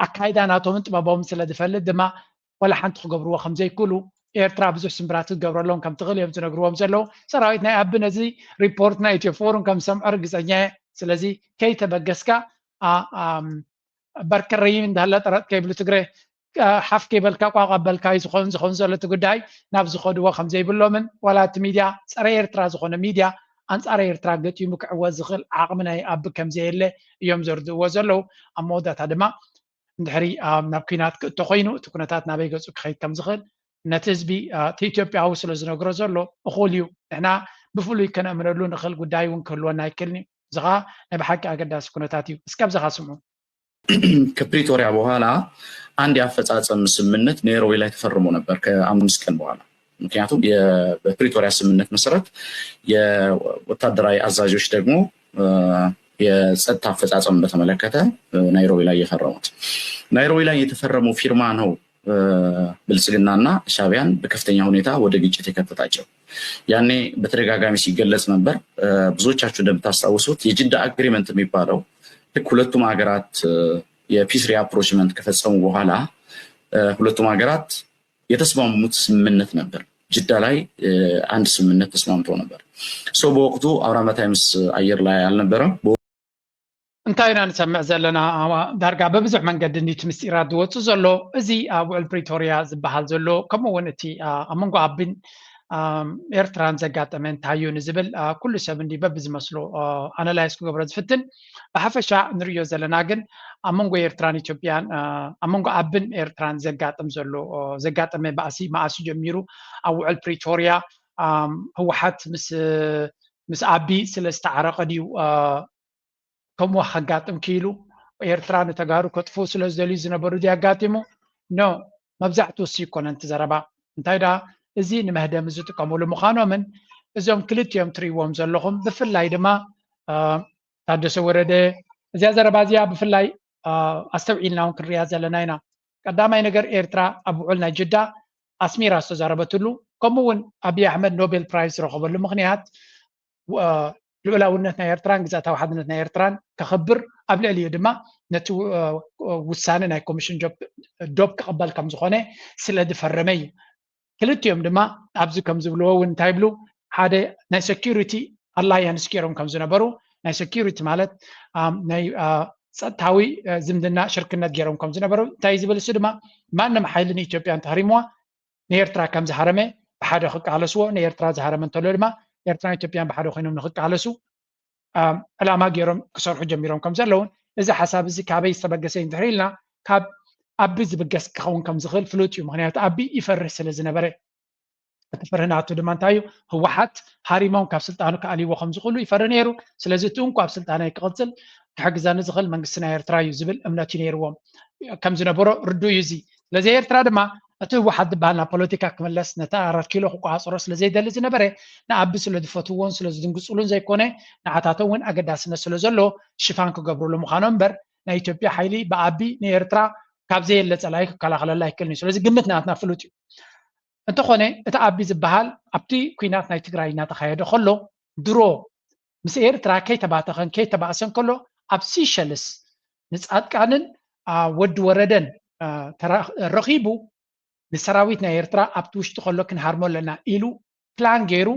ኣካይዳ ናቶምን ጥበቦምን ስለ ዝፈልጥ ድማ ዋላ ሓንቲ ክገብርዎ ከም ዘይክእሉ ኤርትራ ብዙሕ ስምብራት ክትገብረሎም ከም ትኽእል እዮም ዝነግርዎም ዘለዉ ሰራዊት ናይ ኣቢ ነዚ ሪፖርት ናይ ኢትዮ ፎሩም ከም ዝሰምዖ ርግፀኛ እየ ስለዚ ከይተበገስካ በርከረይም እንዳለ ጠረጥ ከይብሉ ትግረ ሓፍ ከይበልካ ቋቋ በልካ እዩ ዝኾን ዝኾን ዘሎ እቲ ጉዳይ ናብ ዝኸድዎ ከም ዘይብሎምን ዋላ እቲ ሚድያ ፀረ ኤርትራ ዝኾነ ሚድያ ኣንፃር ኤርትራ ገጢሙ ክዕወት ዝኽእል ዓቕሚ ናይ ኣቢ ከም ዘየለ እዮም ዘርድእዎ ዘለዉ ኣብ መወዳእታ ድማ እንድሕሪ ናብ ኩናት ክእቶ ኮይኑ እቲ ኩነታት ናበይ ገፁ ክኸይድ ከም ዝኽእል ነቲ ህዝቢ እቲ ኢትዮጵያዊ ስለ ዝነግሮ ዘሎ እኹል እዩ ንሕና ብፍሉይ ከነእምነሉ ንኽእል ጉዳይ እውን ክህልወና ኣይክእልን እዩ እዚ ከዓ ናይ ብሓቂ ኣገዳሲ ኩነታት እዩ እስከ ኣብዚኻ ስምዑ ከፕሪቶሪያ በኋላ አንድ የአፈጻጸም ስምምነት ኔሮዌ ላይ ተፈርሞ ነበር ከአምስት ቀን በኋላ ምክንያቱም በፕሪቶሪያ ስምምነት መሰረት የወታደራዊ አዛዦች ደግሞ የጸጥታ አፈጻጸም በተመለከተ ናይሮቢ ላይ የፈረሙት ናይሮቢ ላይ የተፈረመው ፊርማ ነው ብልጽግናና ሻቢያን በከፍተኛ ሁኔታ ወደ ግጭት የከተታቸው ያኔ በተደጋጋሚ ሲገለጽ ነበር ብዙዎቻችሁ እንደምታስታውሱት የጅዳ አግሪመንት የሚባለው ልክ ሁለቱም ሀገራት የ peace reapproachment ከፈጸሙ በኋላ ሁለቱም ሀገራት የተስማሙት ስምምነት ነበር ጅዳ ላይ አንድ ስምምነት ተስማምቶ ነበር። So በወቅቱ አውራመታይ ምስ አየር ላይ አልነበረም። እንታይ ኢና ንሰምዕ ዘለና? ዳርጋ በብዙሕ መንገዲ እንዲቲ ምስጢራት ዝወፁ ዘሎ። እዚ ኣብ ውዕል ፕሪቶርያ ዝበሃል ዘሎ፣ ከምኡ እውን እቲ ኣብ መንጎ ኣብን ኤርትራን ዘጋጠመ እንታይ እዩ ንዝብል ኩሉ ሰብ እንዲ በብዝመስሎ ኣናላይዝ ክገብሮ ዝፍትን። ብሓፈሻ ንርእዮ ዘለና ግን ኣብ መንጎ ኤርትራን ኢትዮጵያን፣ ኣብ መንጎ ኣብን ኤርትራን ዘጋጥም ዘሎ፣ ዘጋጠመ ባእሲ መኣሱ ጀሚሩ ኣብ ውዕል ፕሪቶርያ ህወሓት ምስ ምስ ኣቢ ስለ ዝተዓረቐ ድዩ ከምኡ ከጋጥም ክኢሉ? ኤርትራ ንተጋሩ ከጥፍኡ ስለ ዝደልዩ ዝነበሩ ድዩ ኣጋጢሙ? ኖ፣ መብዛሕትኡ እሱ ይኮነን እቲ ዘረባ። እንታይ ደኣ፣ እዚ ንመህደሚ ዝጥቀሙሉ ምዃኖምን እዞም ክልቲኦም ትርእይዎም ዘለኹም፣ ብፍላይ ድማ ታደሰ ወረደ፣ እዚኣ ዘረባ እዚኣ ብፍላይ ኣስተውዒልና እውን ክንሪኣ ዘለና ኢና። ቀዳማይ ነገር፣ ኤርትራ ኣብ ውዕል ናይ ጅዳ ኣስሚራ ዝተዛረበትሉ፣ ከምኡ እውን ኣብይ ኣሕመድ ኖቤል ፕራይዝ ዝረኸበሉ ምኽንያት ልኡላውነት ናይ ኤርትራን ግዝኣታዊ ሓድነት ናይ ኤርትራን ከኽብር፣ ኣብ ልዕሊኡ ድማ ነቲ ውሳነ ናይ ኮሚሽን ዶብ ክቕበል ከም ዝኾነ ስለ ዝፈረመ እዩ። ክልቲኦም ድማ ኣብዚ ከም ዝብልዎ እውን እንታይ ይብሉ፣ ሓደ ናይ ሴኪሪቲ ኣላያንስ ገይሮም ከም ዝነበሩ፣ ናይ ሴኪሪቲ ማለት ናይ ጸጥታዊ ዝምድና ሽርክነት ገይሮም ከም ዝነበሩ እንታይ ዝብል፣ እሱ ድማ ማንም ሓይሊ ንኢትዮጵያ እንተሃሪምዋ ንኤርትራ ከም ዝሃረመ ብሓደ ክቃለስዎ፣ ንኤርትራ ዝሃረመ እንተሎ ድማ ኤርትራን ኢትዮጵያን ብሓደ ኮይኖም ንክቃለሱ ዕላማ ገይሮም ክሰርሑ ጀሚሮም ከም ዘለውን፣ እዚ ሓሳብ እዚ ካበይ ዝተበገሰ እንድሕር ኢልና፣ ካብ ኣቢ ዝብገስ ክኸውን ከም ዝኽእል ፍሉጥ እዩ። ምክንያቱ ኣቢ ይፈርህ ስለ ዝነበረ፣ እቲ ፍርህ ናቱ ድማ እንታይ እዩ? ህወሓት ሃሪሞም ካብ ስልጣኑ ክኣልይዎ ከም ዝኽእሉ ይፈርህ ነይሩ። ስለዚ እቲ እንኳ ኣብ ስልጣነይ ክቕፅል ክሕግዘኒ ዝኽእል መንግስቲ ናይ ኤርትራ እዩ ዝብል እምነት እዩ ነይርዎም ከም ዝነበሮ ርዱእ እዩ። እዚ ስለዚ ኤርትራ ድማ እቲ ህወሓት ዝበሃል ናብ ፖለቲካ ክምለስ፣ ነቲ ኣራት ኪሎ ክቆፃፀሮ ስለ ዘይደሊ ዝነበረ፣ ንኣቢ ስለ ዝፈትውዎን ስለ ዝድንግፅሉን ዘይኮነ፣ ንዓታቶም እውን ኣገዳስነት ስለ ዘለዎ ሽፋን ክገብርሉ ምዃኖም እምበር፣ ናይ ኢትዮጵያ ሓይሊ ብኣቢ ንኤርትራ ካብ ዘየለ ፀላኢ ክከላኸለላ ኣይክእልን እዩ። ስለዚ ግምት ናትና ፍሉጥ እዩ። እንተኾነ እቲ ኣቢ ዝበሃል ኣብቲ ኲናት ናይ ትግራይ እናተኻየደ ከሎ ድሮ ምስ ኤርትራ ከይተባተኸን ከይተባእሰን ከሎ ኣብ ሲሸልስ ንፃድቃንን ወዲ ወረደን ረኺቡ ንሰራዊት ናይ ኤርትራ ኣብቲ ውሽጢ ከሎ ክንሃርሞ ኣለና ኢሉ ፕላን ገይሩ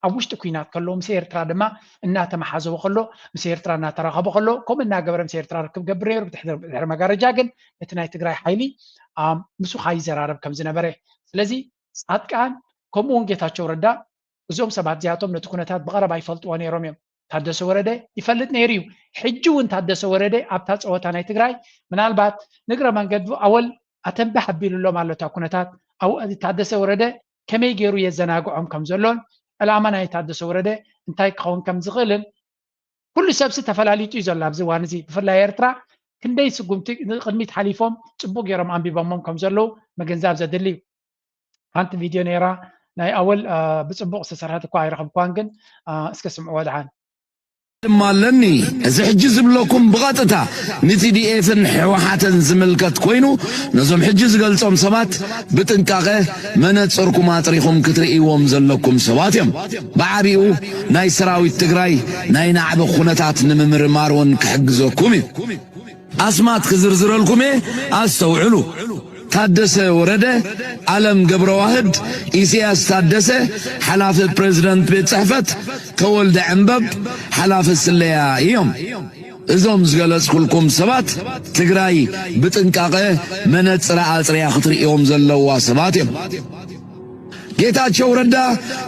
ኣብ ውሽጢ ኲናት ከሎ ምስ ኤርትራ ድማ እናተመሓዘወ ከሎ ምስ ኤርትራ እናተራኸበ ከሎ ከምኡ እናገበረ ምስ ኤርትራ ርክብ ገብር ነይሩ። ብድሕሪ መጋረጃ ግን እቲ ናይ ትግራይ ሓይሊ ምስኡ ካይዘራረብ ከም ዝነበረ። ስለዚ ፃድቃን ከምኡ እውን ጌታቸው ረዳ እዞም ሰባት እዚኣቶም ነቲ ኩነታት ብቐረባ ይፈልጥዎ ነይሮም እዮም። ታደሰ ወረደ ይፈልጥ ነይሩ እዩ። ሕጂ እውን ታደሰ ወረደ ኣብታ ፀወታ ናይ ትግራይ ምናልባት ንግረ መንገዱ ኣወል ኣተንባህ ኣቢሉሎም ኣሎ እታ ኩነታት። ታደሰ ወረደ ከመይ ገይሩ የዘናግዖም ከም ዘሎን ዕላማ ናይ ታደሰ ወረደ እንታይ ክኸውን ከም ዝኽእልን ኩሉ ሰብሲ ተፈላሊጡ እዩ ዘሎ ኣብዚ እዋን እዚ። ብፍላይ ኤርትራ ክንደይ ስጉምቲ ንቕድሚት ሓሊፎም ፅቡቅ ገይሮም ኣንቢቦሞም ከም ዘለዉ ምግንዛብ ዘድሊ እዩ። ሓንቲ ቪድዮ ነይራ ናይ ኣወል ብፅቡቅ ዝተሰርሐት እኳ ኣይረኸብኳን፣ ግን እስከ ስምዕዎ ደሓን። ድማ ኣለኒ። እዚ ሕጂ ዝብለኩም ብቐጥታ ንቲዲኤፍን ሕወሓትን ዝምልከት ኮይኑ ነዞም ሕጂ ዝገልጾም ሰባት ብጥንቃቐ መነጽርኩም ኣጥሪኹም ክትርእይዎም ዘለኩም ሰባት እዮም። ብዓቢኡ ናይ ሰራዊት ትግራይ ናይ ናዕቢ ኩነታት ንምምርማር እውን ክሕግዘኩም እዩ። ኣስማት ክዝርዝረልኩም እየ፣ ኣስተውዕሉ። ታደሰ ወረደ፣ ኣለም ገብረዋህድ፣ ኢሳያስ ታደሰ፣ ሓላፊ ፕሬዝደንት ቤት ጽሕፈት፣ ተወልደ ዕንበብ፣ ሓላፊ ስለያ እዮም። እዞም ዝገለጽኩልኩም ሰባት ትግራይ ብጥንቃቐ መነጽር ኣጽርያ ክትርእዮም ዘለዋ ሰባት እዮም። ጌታቸው ረዳ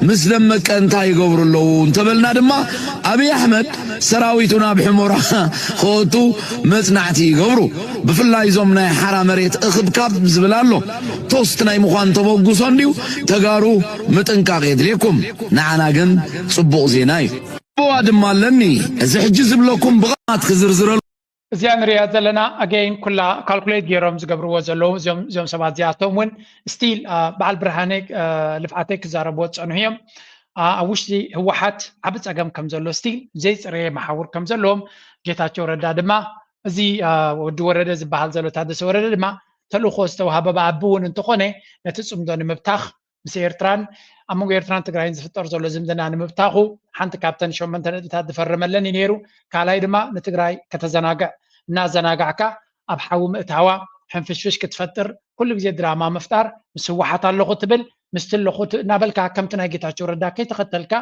ምስ ደመቀ እንታይ ይገብሩ ኣለዉ እንተበልና ድማ ኣብይ ኣሕመድ ሰራዊቱ ናብ ሕሞራ ከወቱ መጽናዕቲ ይገብሩ። ብፍላይ እዞም ናይ ሓራ መሬት እኽብካብ ዝብል ኣሎ። ቶስት ናይ ምዃን ተበጉሶ እንድዩ። ተጋሩ ምጥንቃቕ የድልየኩም። ንዓና ግን ጽቡቕ ዜና እዩ። ኣበዋ ድማ ኣለኒ። እዚ ሕጂ ዝብለኩም ብቓላት ክዝርዝረሉ እዚኣ ንሪኣ ዘለና ኣገይን ኩላ ካልኩሌት ገይሮም ዝገብርዎ ዘለዉ እዚኦም ሰባት እዚኣቶም እውን ስቲል በዓል ብርሃነ ልፍዓተይ ክዛረብዎ ዝፀንሑ እዮም። ኣብ ውሽጢ ህወሓት ዓቢ ፀገም ከም ዘሎ ስቲል ዘይፅረየ መሓውር ከም ዘለዎም ጌታቸው ረዳ ድማ እዚ ወዲ ወረደ ዝበሃል ዘሎ ታደሰ ወረደ ድማ ተልእኮ ዝተዋሃበ ብኣቢ እውን እንተኾነ ነቲ ፅምዶ ንምብታኽ ምስ ኤርትራን ኣብ መንጎ ኤርትራን ትግራይን ዝፍጠር ዘሎ ዝምድና ንምብታኹ ሓንቲ ካብተን ሸመንተ ነጥብታት ዝፈረመለን እዩ ነይሩ። ካልኣይ ድማ ንትግራይ ከተዘናግዕ እናዘናጋዕካ ኣብ ሓዊ ምእታዋ ሕንፍሽፍሽ ክትፈጥር ኩሉ ግዜ ድራማ ምፍጣር ምስ ህወሓት ኣለኹ ትብል ምስቲ ኣለኹ እናበልካ ከምቲ ናይ ጌታቸው ረዳ ከይተኸተልካ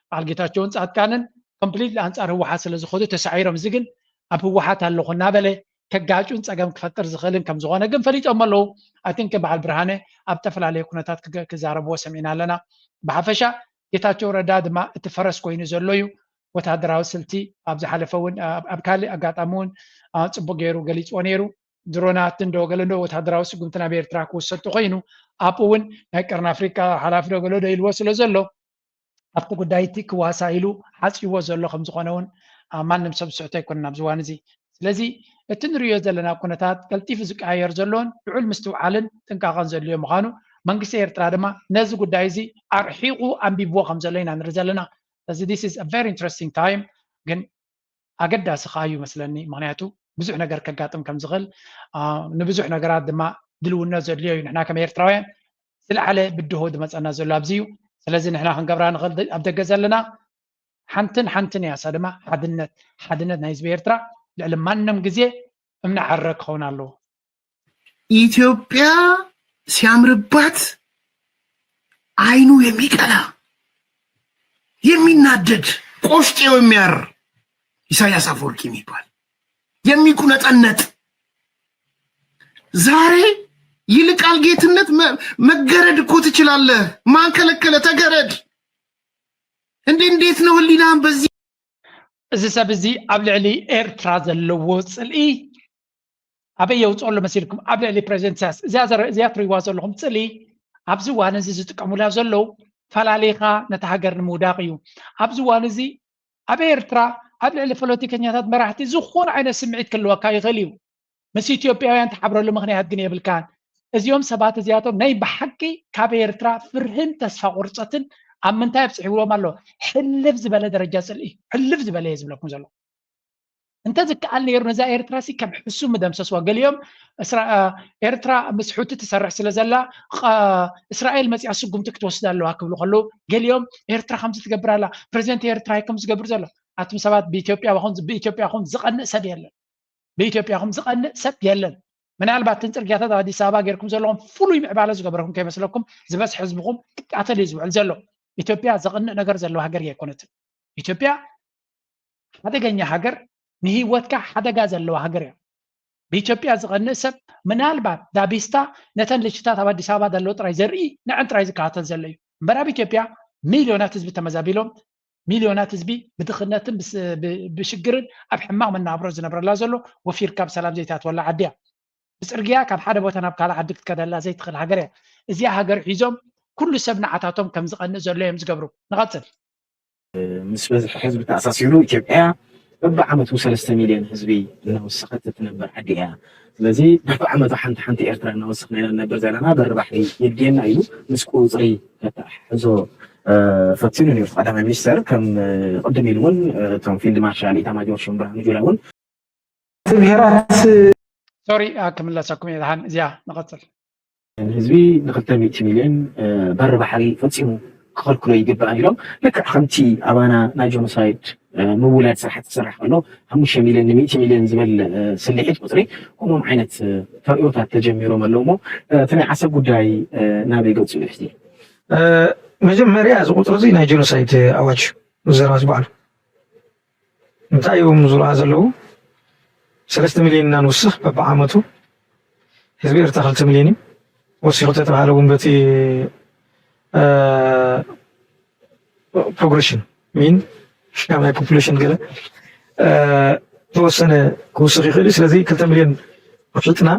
በዓል ጌታቸውን ፃድቃንን ኮምፕሊት ኣንፃር ህወሓት ስለ ዝኸዱ ተሳዒሮም። እዚ ግን ኣብ ህወሓት ኣለኹ እናበለ ከጋጩን ፀገም ክፈጥር ዝኽእልን ከም ዝኾነ ግን ፈሊጦም ኣለዉ። ኣይ ቲንክ በዓል ብርሃነ ኣብ ዝተፈላለዩ ኩነታት ክዛረብዎ ሰሚዕና ኣለና። ብሓፈሻ ጌታቸው ረዳ ድማ እቲ ፈረስ ኮይኑ ዘሎ እዩ። ወታደራዊ ስልቲ ኣብ ዝሓለፈ እውን ኣብ ካልእ ኣጋጣሚ እውን ፅቡቅ ገይሩ ገሊፅዎ ነይሩ። ድሮናት እንዶ ገለ እንዶ ወታደራዊ ስጉምቲ ናብ ኤርትራ ክውሰድ ተኮይኑ ኣብኡ እውን ናይ ቀርኒ ኣፍሪቃ ሓላፊ ዶ ገለ ዶ ኢልዎ ስለ ዘሎ ኣብቲ ጉዳይ እቲ ክዋሳ ኢሉ ሓፂዎ ዘሎ ከም ዝኾነ እውን ማንም ሰብ ዝስሕቶ ኣይኮነን ኣብዚ እዋን እዚ። ስለዚ እቲ ንሪኦ ዘለና ኩነታት ቀልጢፉ ዝቀያየር ዘሎን ልዑል ምስትውዓልን ጥንቃቐን ዘድልዮ ምዃኑ መንግስቲ ኤርትራ ድማ ነዚ ጉዳይ እዚ ኣርሒቑ ኣንቢብዎ ከም ዘሎ ኢና ንርኢ ዘለና። ስለዚ this is a very interesting time ግን ኣገዳሲ ከዓ እዩ መስለኒ። ምክንያቱ ብዙሕ ነገር ከጋጥም ከም ዝኽእል ንብዙሕ ነገራት ድማ ድልውነት ዘድልዮ እዩ። ንሕና ከም ኤርትራውያን ዝለዓለ ብድሆ ዝመፀና ዘሎ ኣብዚ እዩ። ስለዚ ንሕና ክንገብራ ንኽእል ኣብ ደገ ዘለና ሓንትን ሓንትን እያ፣ እሳ ድማ ሓድነት። ሓድነት ናይ ህዝቢ ኤርትራ ልዕሊ ማንም ግዜ እምነ ዓረ ክኸውን ኣለዎ። ኢትዮጵያ ሲያምርባት አይኑ የሚቀላ የሚናደድ ቆሽጤው የሚያር ኢሳያስ አፈወርቂ የሚባል የሚቁነጠነጥ ዛሬ ይልቃል ጌትነት መገረድ እኮ ትችላለህ። ማን ከለከለ? ተገረድ እንዴ! እንዴት ነው ህሊናህን በዚህ እዚ ሰብ እዚ ኣብ ልዕሊ ኤርትራ ዘለዎ ፅልኢ ኣበይ የውፅኦ ኣሎ መሲልኩም? ኣብ ልዕሊ ፕሬዚደንት ኢሳያስ እዚኣ ትሪእዋ ዘለኹም ፅልኢ ኣብዚ እዋን እዚ ዝጥቀሙላ ዘለዉ ፈላሊኻ ነቲ ሃገር ንምውዳቕ እዩ። ኣብዚ እዋን እዚ ኣብ ኤርትራ ኣብ ልዕሊ ፖለቲከኛታት መራሕቲ ዝኾነ ዓይነት ስምዒት ክህልወካ ይኽእል እዩ። ምስ ኢትዮጵያውያን ትሓብረሉ ምኽንያት ግን የብልካን። እዚኦም ሰባት እዚኣቶም ናይ ብሓቂ ካብ ኤርትራ ፍርህን ተስፋ ቁርፀትን ኣብ ምንታይ ኣብፅሕዎም ኣሎ? ሕልፍ ዝበለ ደረጃ ፅልኢ፣ ሕልፍ ዝበለ እየ ዝብለኩም ዘሎ። እንተዝከኣል ነይሩ ነዛ ኤርትራ ሲ ከም ሕሱም ምደምሰስዋ። ገሊኦም ኤርትራ ምስ ሑቲ ትሰርሕ ስለ ዘላ እስራኤል መፂኣ ስጉምቲ ክትወስድ ኣለዋ ክብሉ ከለዉ፣ ገሊኦም ኤርትራ ከምዚ ትገብር ኣላ፣ ፕሬዚደንት ኤርትራ እዩ ከምዚ ዝገብር ዘሎ። ኣቱም ሰባት ብኢትዮጵያ ብኢትዮጵያኹም ዝቐንእ ሰብ የለን። ብኢትዮጵያኹም ዝቐንእ ሰብ የለን። ምናልባት እተን ፅርግያታት ኣብ ኣዲስ ኣበባ ጌርኩም ዘለኹም ፍሉይ ምዕባለ ዝገበረኩም ከይመስለኩም፣ ዝበዝሕ ህዝብኹም ክቃተል እዩ ዝውዕል ዘሎ። ኢትዮጵያ ዘቐንእ ነገር ዘለዋ ሃገር ኣይኮነትን። ኢትዮጵያ ሓደገኛ ሃገር፣ ንህይወትካ ሓደጋ ዘለዋ ሃገር እያ። ብኢትዮጵያ ዝቐንእ ሰብ ምናልባት ዳቢስታ ነተን ልሽታት ኣብ ኣዲስ ኣበባ ዘለዎ ጥራይ ዘርኢ ንዐን ጥራይ ዝከታተል ዘሎ እዩ። እምበር ኣብ ኢትዮጵያ ሚልዮናት ህዝቢ ተመዛቢሎም፣ ሚልዮናት ህዝቢ ብድኽነትን ብሽግርን ኣብ ሕማቕ መናብሮ ዝነብረላ ዘሎ፣ ወፊርካ ብሰላም ዘይትኣትወላ ዓዲ እያ። ብፅርግያ ካብ ሓደ ቦታ ናብ ካልእ ዓዲ ክትከደላ ዘይትኽእል ሃገር እያ። እዚኣ ሃገር ሒዞም ኩሉ ሰብ ንዓታቶም ከም ዝቐንእ ዘሎ እዮም ዝገብሩ። ንቐፅል። ምስ በዝሒ ህዝቢ ተኣሳሲሩ ኢትዮጵያ በብዓመቱ ሰለስተ ሚልዮን ህዝቢ እናወሰኸት እትነብር ዓዲ እያ። ስለዚ በብዓመቱ ሓንቲ ሓንቲ ኤርትራ እናወሰኽና ኢና ንነብር ዘለና፣ በሪ ባሕሪ የድልየና ኢሉ ምስ ቁፅሪ ከተሓሕዞ ፈቲኑ ነይሩ ቀዳማይ ሚኒስተር። ከም ቅድም ኢሉ እውን እቶም ፊልድ ማርሻል ኢታማጆር ሹም ብርሃኑ ጁላ እውን እቲ ብሄራት ሶሪ ክምለሰኩም እየ። ደሓን እዚኣ ንቐፅል። ህዝቢ ንክልተ ሚእቲ ሚልዮን በሪ ባሕሪ ፈፂሙ ክኸልክሎ ይግባእ ኢሎም፣ ልክዕ ከምቲ ኣባና ናይ ጆኖሳይድ ምውላድ ስራሕቲ ክስራሕ ከሎ ሓሙሽተ ሚልዮን ንሚእቲ ሚልዮን ዝበል ስልሒት ቁፅሪ ከምኦም ዓይነት ተርእዮታት ተጀሚሮም ኣለዉ። እሞ እቲ ናይ ዓሰብ ጉዳይ ናበይ ገፁ እዩ ሕዚ? መጀመርያ እዚ ቁፅሪ እዚ ናይ ጆኖሳይድ ኣዋጅ እዩ ዘረባ ዝበዓሉ እንታይ እዮም ዝብልዋ ዘለዉ? ሰለስተ ሚልዮን ኢና ንውስኽ በብዓመቱ። ህዝቢ ኤርትራ ክልተ ሚልዮን እዩ። ወሲኹ ተተባሃለ እውን በቲ ፕሮግሬሽን ሚን ካብ ናይ ፖፑሌሽን ገለ ተወሰነ ክውስኽ ይኽእል እዩ። ስለዚ ክልተ ሚልዮን ውሒጥና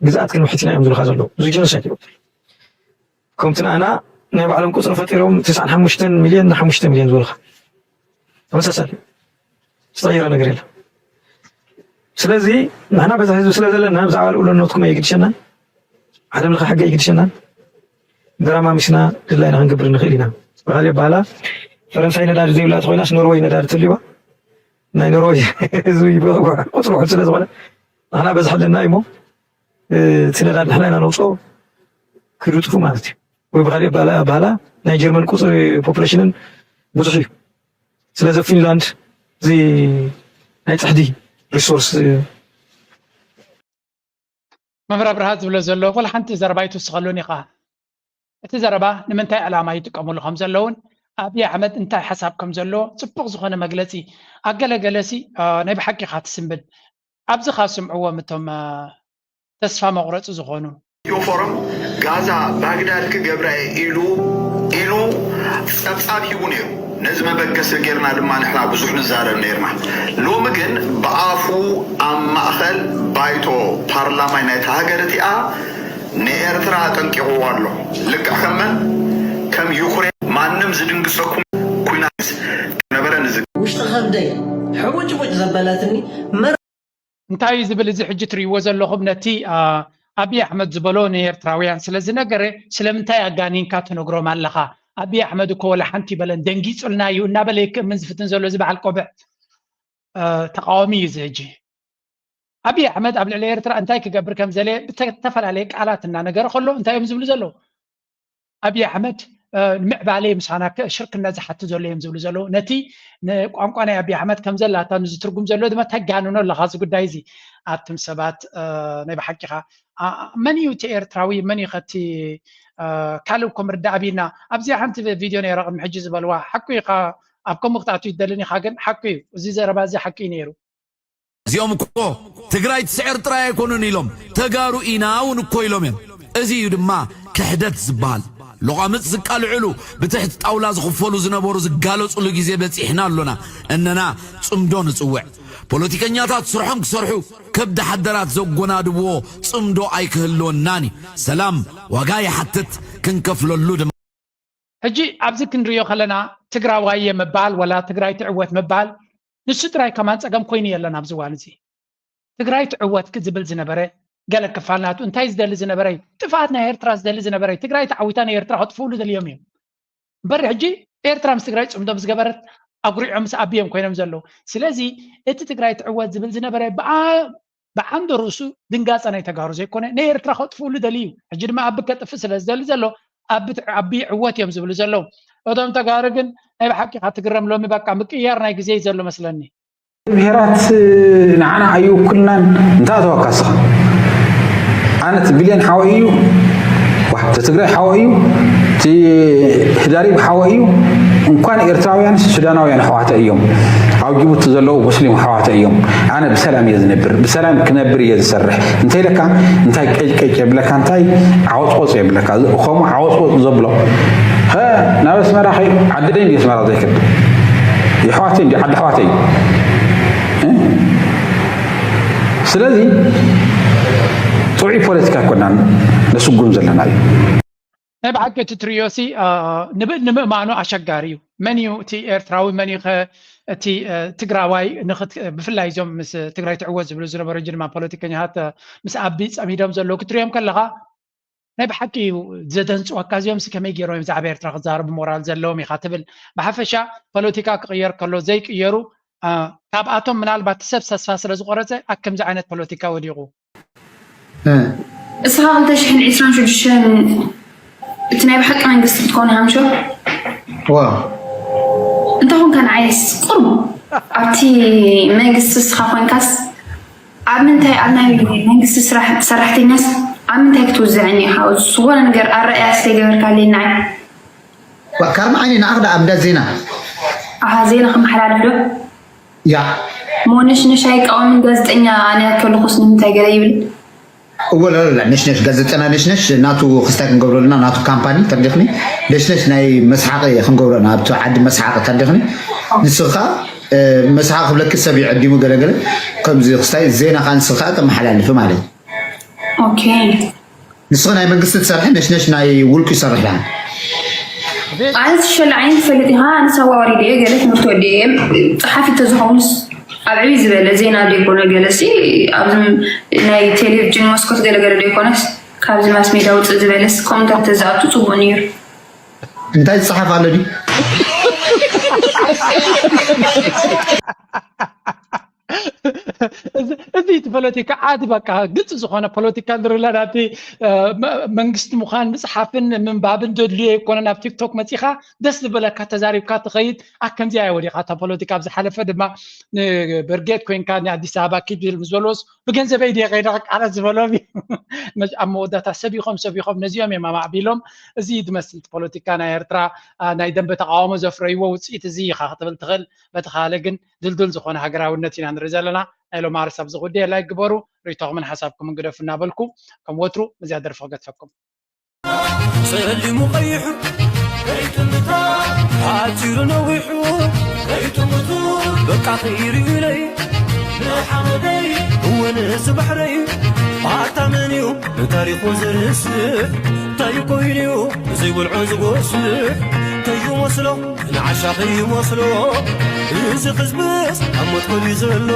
ግዝኣት ክንውሕጥ ኢና እዮም ዝብሉኻ ዘለዉ። እዚ ጀኖሳይድ እዩ። ከምቲ ንኣና ናይ ባዕሎም ቁፅሪ ፈጢሮም ትስዓን ሓሙሽተን ሚልዮን ንሓሙሽተ ሚልዮን ዝበሉኻ ተመሳሳሊ ዝተቐየረ ነገር የለን። ስለዚ ንሕና በዛ ህዝቢ ስለ ዘለና ብዛዕባ ልኡላውነትኩም ኣይግድሸናን፣ ዓለም ለኸ ሕጊ ኣይግድሸናን። ደራማሚስና ድላይና ክንገብር ንኽእል ኢና። ብኻሊእ ኣባህላ ፈረንሳይ ነዳዲ ዘይብላ ተኾይናስ ኖርወይ ነዳዲ ትልዋ ናይ ኖርወይ ህዝቢ ቁፅሪ ውሑድ ስለ ዝኾነ ንሕና በዝሒ ኣለና እሞ እቲ ነዳዲ ንሕና ኢና ነውፅኦ ክርጥፉ ማለት እዩ። ወይ ብካሊእ ኣባህላ ናይ ጀርመን ቁፅሪ ፖፑሌሽንን ብዙሕ እዩ። ስለዚ ፊንላንድ እዚ ናይ ፅሕዲ ሪሶርስ መምህር ኣብርሃ ዝብሎ ዘሎ ወላ ሓንቲ ዘረባ ኣይትውስኸሉን ኢኻ። እቲ ዘረባ ንምንታይ ዕላማ ይጥቀምሉ ከም ዘለውን ኣብይ ኣሕመድ እንታይ ሓሳብ ከም ዘለዎ ጽቡቕ ዝኾነ መግለጺ ኣገለገለሲ ናይ ብሓቂ ኢኻ ትስንብድ። ኣብዚ ኻ ስምዕዎም እቶም ተስፋ መቑረፂ ዝኾኑ። ኢትዮ ፎረም ጋዛ ባግዳድ ክገብራ እየ ኢሉ ኢሉ ፀብፃብ ሂቡ ነይሩ። ነዚ መበገሲ ጌርና ድማ ንሕና ብዙሕ ንዛረብ ነይርና። ሎሚ ግን ብኣፉ ኣብ ማእኸል ባይቶ ፓርላማ ናይታ ሃገር እቲኣ ንኤርትራ ኣጠንቂቕዎ ኣሎ። ልክዕ ከም መን? ከም ዩክሬን። ማንም ዝድንግፀኩም ኩናት ከነበረ ንዝግ ውሽጢ ከብደይ ሕቡጭቡጭ ዘበለትኒ መር እንታይ እዩ ዝብል እዚ ሕጂ ትርእይዎ ዘለኹም ነቲ ኣብይ ኣሕመድ ዝበሎ ንኤርትራውያን ስለ ዝነገረ ስለምንታይ ኣጋኒንካ ትነግሮም ኣለኻ? ኣብይ ኣሕመድ እኮ ወላ ሓንቲ ይበለን ደንጊጹልና እዩ እናበለ ይክእምን ዝፍትን ዘሎ እዚ በዓል ቆብዕ ተቃዋሚ እዩ እዚ ሕጂ። ኣብይ ኣሕመድ ኣብ ልዕሊ ኤርትራ እንታይ ክገብር ከም ዘለ ብተፈላለየ ቃላት እናነገረ ከሎ እንታይ እዮም ዝብሉ ዘለዉ? ኣብይ ኣሕመድ ንምዕባለ ምሳና ሽርክነት ዝሓቱ ዘሎ እዮም ዝብሉ ዘለዉ። ነቲ ንቋንቋ ናይ ኣብይ ኣሕመድ ከም ዘላታ ንዝትርጉም ዘሎ ድማ ተጋንኖ ኣለኻ እዚ ጉዳይ እዚ። ኣቱም ሰባት ናይ ብሓቂኻ መን እዩ እቲ ኤርትራዊ መን እዩ ከቲ ካልእ እኮ ምርዳእ ኣብይና ኣብዚኣ ሓንቲ ቪድዮ ነይራ ቅድሚ ሕጂ ዝበልዋ ሓቁ ኢኻ ኣብ ከምኡ ክትኣቱ ይደልን ኢኻ ግን ሓቁ እዩ እዚ ዘረባ እዚ ሓቂ እዩ ነይሩ። እዚኦም እኮ ትግራይ ትስዕር ጥራይ ኣይኮኑን ኢሎም ተጋሩ ኢና እውን እኮ ኢሎም እዮም። እዚ እዩ ድማ ክሕደት ዝበሃል። ሎቓምጽ ዝቃልዕሉ ብትሕቲ ጣውላ ዝኽፈሉ ዝነበሩ ዝጋለጹሉ ግዜ በጺሕና ኣሎና። እነና ጽምዶ ንጽውዕ። ፖለቲከኛታት ስርሖም ክሰርሑ ከብዲ ሓደራት ዘጎናድብዎ ጽምዶ ኣይክህልወናን እዩ። ሰላም ዋጋ ይሓትት ክንከፍለሉ ድማ። ሕጂ ኣብዚ ክንሪኦ ከለና ትግራዋይ እየ ምባል ወላ ትግራይ ትዕወት ምባል ንሱ ጥራይ ከማን ፀገም ኮይኑ የለን ኣብዚ እዋን እዚ። ትግራይ ትዕወት ዝብል ዝነበረ ገለ ክፋል ናቱ እንታይ ዝደሊ ዝነበረ እዩ? ጥፍኣት ናይ ኤርትራ ዝደሊ ዝነበረ እዩ። ትግራይ ተዓዊታ ንኤርትራ ከጥፍኡሉ ደልዮም እዮም። እምበር ሕጂ ኤርትራ ምስ ትግራይ ፅምዶ ምስ ገበረት ኣጉሪዖም ምስ ኣብዮም ኮይኖም ዘለዉ። ስለዚ እቲ ትግራይ ትዕወት ዝብል ዝነበረ ብዓ ብዓንደ ርእሱ ድንጋፀ ናይ ተጋሩ ዘይኮነ ንኤርትራ ከጥፍኡሉ ደልዩ እዩ። ሕጂ ድማ ኣቢ ከጥፍእ ስለ ዝደሊ ዘሎ ኣቢ ዕወት እዮም ዝብሉ ዘለዉ። እቶም ተጋሩ ግን ናይ ብሓቂ ኢኻ ትግረም ሎሚ በቃ ምቅያር ናይ ግዜ እዩ ዘሎ መስለኒ። ብሄራት ንዓና ኣይውክልናን እንታይ ኣተወካ እስኻ? ኣነ እቲ ብሌን ሓወይ እዩ፣ እቲ ትግራይ ሓወይ እዩ፣ እቲ ህዳሪብ ሓወይ እዩ። እንኳን ኤርትራውያንስ ሱዳናውያን ኣሕዋተይ እዮም። ኣብ ጅቡቲ ዘለዉ ሙስሊም ኣሕዋተይ እዮም። ኣነ ብሰላም እየ ዝነብር፣ ብሰላም ክነብር እየ ዝሰርሕ። እንተ ኢለካ እንታይ ቀጭቀጭ የብለካ፣ እንታይ ዓወፅወፅ የብለካ። ከምኡ ዓወፅወፅ ዘብሎ ኸ ናብ ኣስመራ ኸይ ዓዲ ደይ ኣስመራ ዘይከድ የሕዋተይ እንዲ ዓዲ ኣሕዋተይ እዩ። ስለዚ ጥዑይ ፖለቲካ ኣይኮናን ነስጉም ዘለና እዩ። ናይ ብሓቂ እቲ ትሪዮሲ ንምእማኑ ኣሸጋሪ እዩ። መን እዩ እቲ ኤርትራዊ መን እዩ እቲ ትግራዋይ ብፍላይ እዞም ምስ ትግራይ ትዕወት ዝብሉ ዝነበሩ ሕጂ ድማ ፖለቲከኛታት ምስ ኣቢ ፀሚዶም ዘለዉ ክትሪኦም ከለኻ ናይ ብሓቂ እዩ ዘደንፅወካ። እዚኦም ሲ ከመይ ገይሮም እዮም ብዛዕባ ኤርትራ ክዛረቡ ሞራል ዘለዎም ኢኻ ትብል። ብሓፈሻ ፖለቲካ ክቕየር ከሎ ዘይቅየሩ ካብኣቶም ምናልባት ሰብ ተስፋ ስለ ዝቆረፀ ኣብ ከምዚ ዓይነት ፖለቲካ ወዲቑ። እስኻ ክልተ ሽሕን ዕስራን ሽዱሽተን እቲ ናይ ብሓቂ መንግስቲ ክትኮን ሃምሾ ዋ እንተኾንካ ንዓይስ ቁሩብ ኣብቲ መንግስቲ እስኻ ኮንካስ ኣብ ምንታይ ኣብ ናይ መንግስቲ ስራሕ ሰራሕተኛስ ኣብ ምንታይ ክትውዝዐኒ ኢኻ ዝኾነ ነገር ኣረኣያ ስለ ገበርካለይ ንዓይ ዋ ካርማ ዓይኒ ንኣኽ ደኣ ኣብ እንዳ ዜና ኣሃ ዜና ከመሓላልፍ ዶ ያ ሞነሽነሽ ኣይቃወምን ጋዜጠኛ ኣነ ከለኹስ ንምንታይ ገለ ይብል እወ ለለለ ነሽነሽ ጋዜጠና ነሽነሽ ናቱ ክስታይ ክንገብረሉና ናቱ ካምፓኒ ተርዲኽኒ ነሽነሽ ናይ መስሓቂ ክንገብረና ኣብቲ ዓዲ መስሓቂ ተርዲኽኒ ንስኻ መስሓቂ ክብለኪ ሰብ ይዕዲሙ ገለገለ ከምዚ ክስታይ ዜና ካ ንስኻ ተመሓላልፊ ማለት ኦኬ ንስኺ ናይ መንግስቲ ትሰርሒ ነሽነሽ ናይ ውልቁ ይሰርሕ ደኣ ኣነ ትሸለ ዓይን ትፈልጥ ኢኻ ኣነ ሳዋ ወሪደ እየ ገለ ትምህርቲ ወዲ እየ ፀሓፊ ተዝኸውንስ ኣብ ዕብይ ዝበለ ዜና ዘይኮነ ገለሲ ኣብዚ ናይ ቴሌቪዥን መስኮት ገለገለ ዘይኮነስ ካብዚ ማስ ሜዳ ውፅእ ዝበለስ ኮመንታት ተዝኣቱ ፅቡቅ ነይሩ እንታይ ዝፀሓፍ ኣሎ ድዩ እቲ ፖለቲካ ዓዲ በቃ ግልፂ ዝኾነ ፖለቲካ ዝርላ ናብቲ መንግስቲ ምዃን ምፅሓፍን ምንባብን ዘድልዮ ኣይኮነን። ኣብ ቲክቶክ መፂኻ ደስ ዝበለካ ተዛሪብካ ትኸይድ። ኣብ ከምዚኣ እያ ወዲቓ እታ ፖለቲካ። ኣብ ዝሓለፈ ድማ ብርጌድ ኮይንካ ንኣዲስ ኣበባ ኪድ ዝብል ምስ በልዎስ ብገንዘበይ ድየ ከይደ ክቃለስ ዝበሎም እዩ። ኣብ መወዳእታ ሰብ ኢኹም ሰብ ኢኹም ነዚኦም እዮም ኣማዕቢሎም። እዚ እዩ ዝመስል ፖለቲካ ናይ ኤርትራ። ናይ ደንበ ተቃውሞ ዘፍረይዎ ውፅኢት እዚ ኢኻ ክትብል ትኽእል። በተኻለ ግን ድልዱል ዝኾነ ሃገራውነት ኢና ንርኢ ዘለና። ናይ ሎም ኣርስ ኣብዚ ጉዳይ ላይክ ግበሩ። ርእይቶኹምን ሓሳብኩምን ግደፉ እናበልኩ ከም ወትሩ ነዚኣ ደርፊ ክገድፈኩም። ጸሊሙ ቀይሑ ከይጥምታ ኣቲሩ ነዊሑ ከይጥምቱ በቃ ከይርዩለይ ንሓመደይ እወ ንዚ ባሕረይ ኣታ መን እዩ ንታሪኹ ዝርስዕ እንታይ ኮይኑ እዩ ዘይብልዖ ዝጎስዕ ከይመስሎ ንዓሻ ከይመስሎ እዚ ህዝብስ ኣብ ሞት ኮልዩ ዘሎ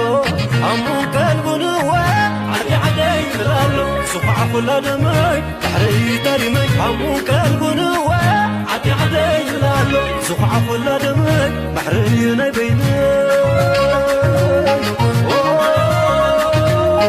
ኣሙን ቀልቡን እወ ዓዲ ዓደይ ይብል ኣሎ ዝኹዓ ኩላ ደመይ ባሕረይ ታሪመይ ኣሙን ቀልቡን እወ ዓዲ ዓደይ ይብል ኣሎ ዝኹዓ ኩላ ደመይ ባሕረይ ናይ በይነይ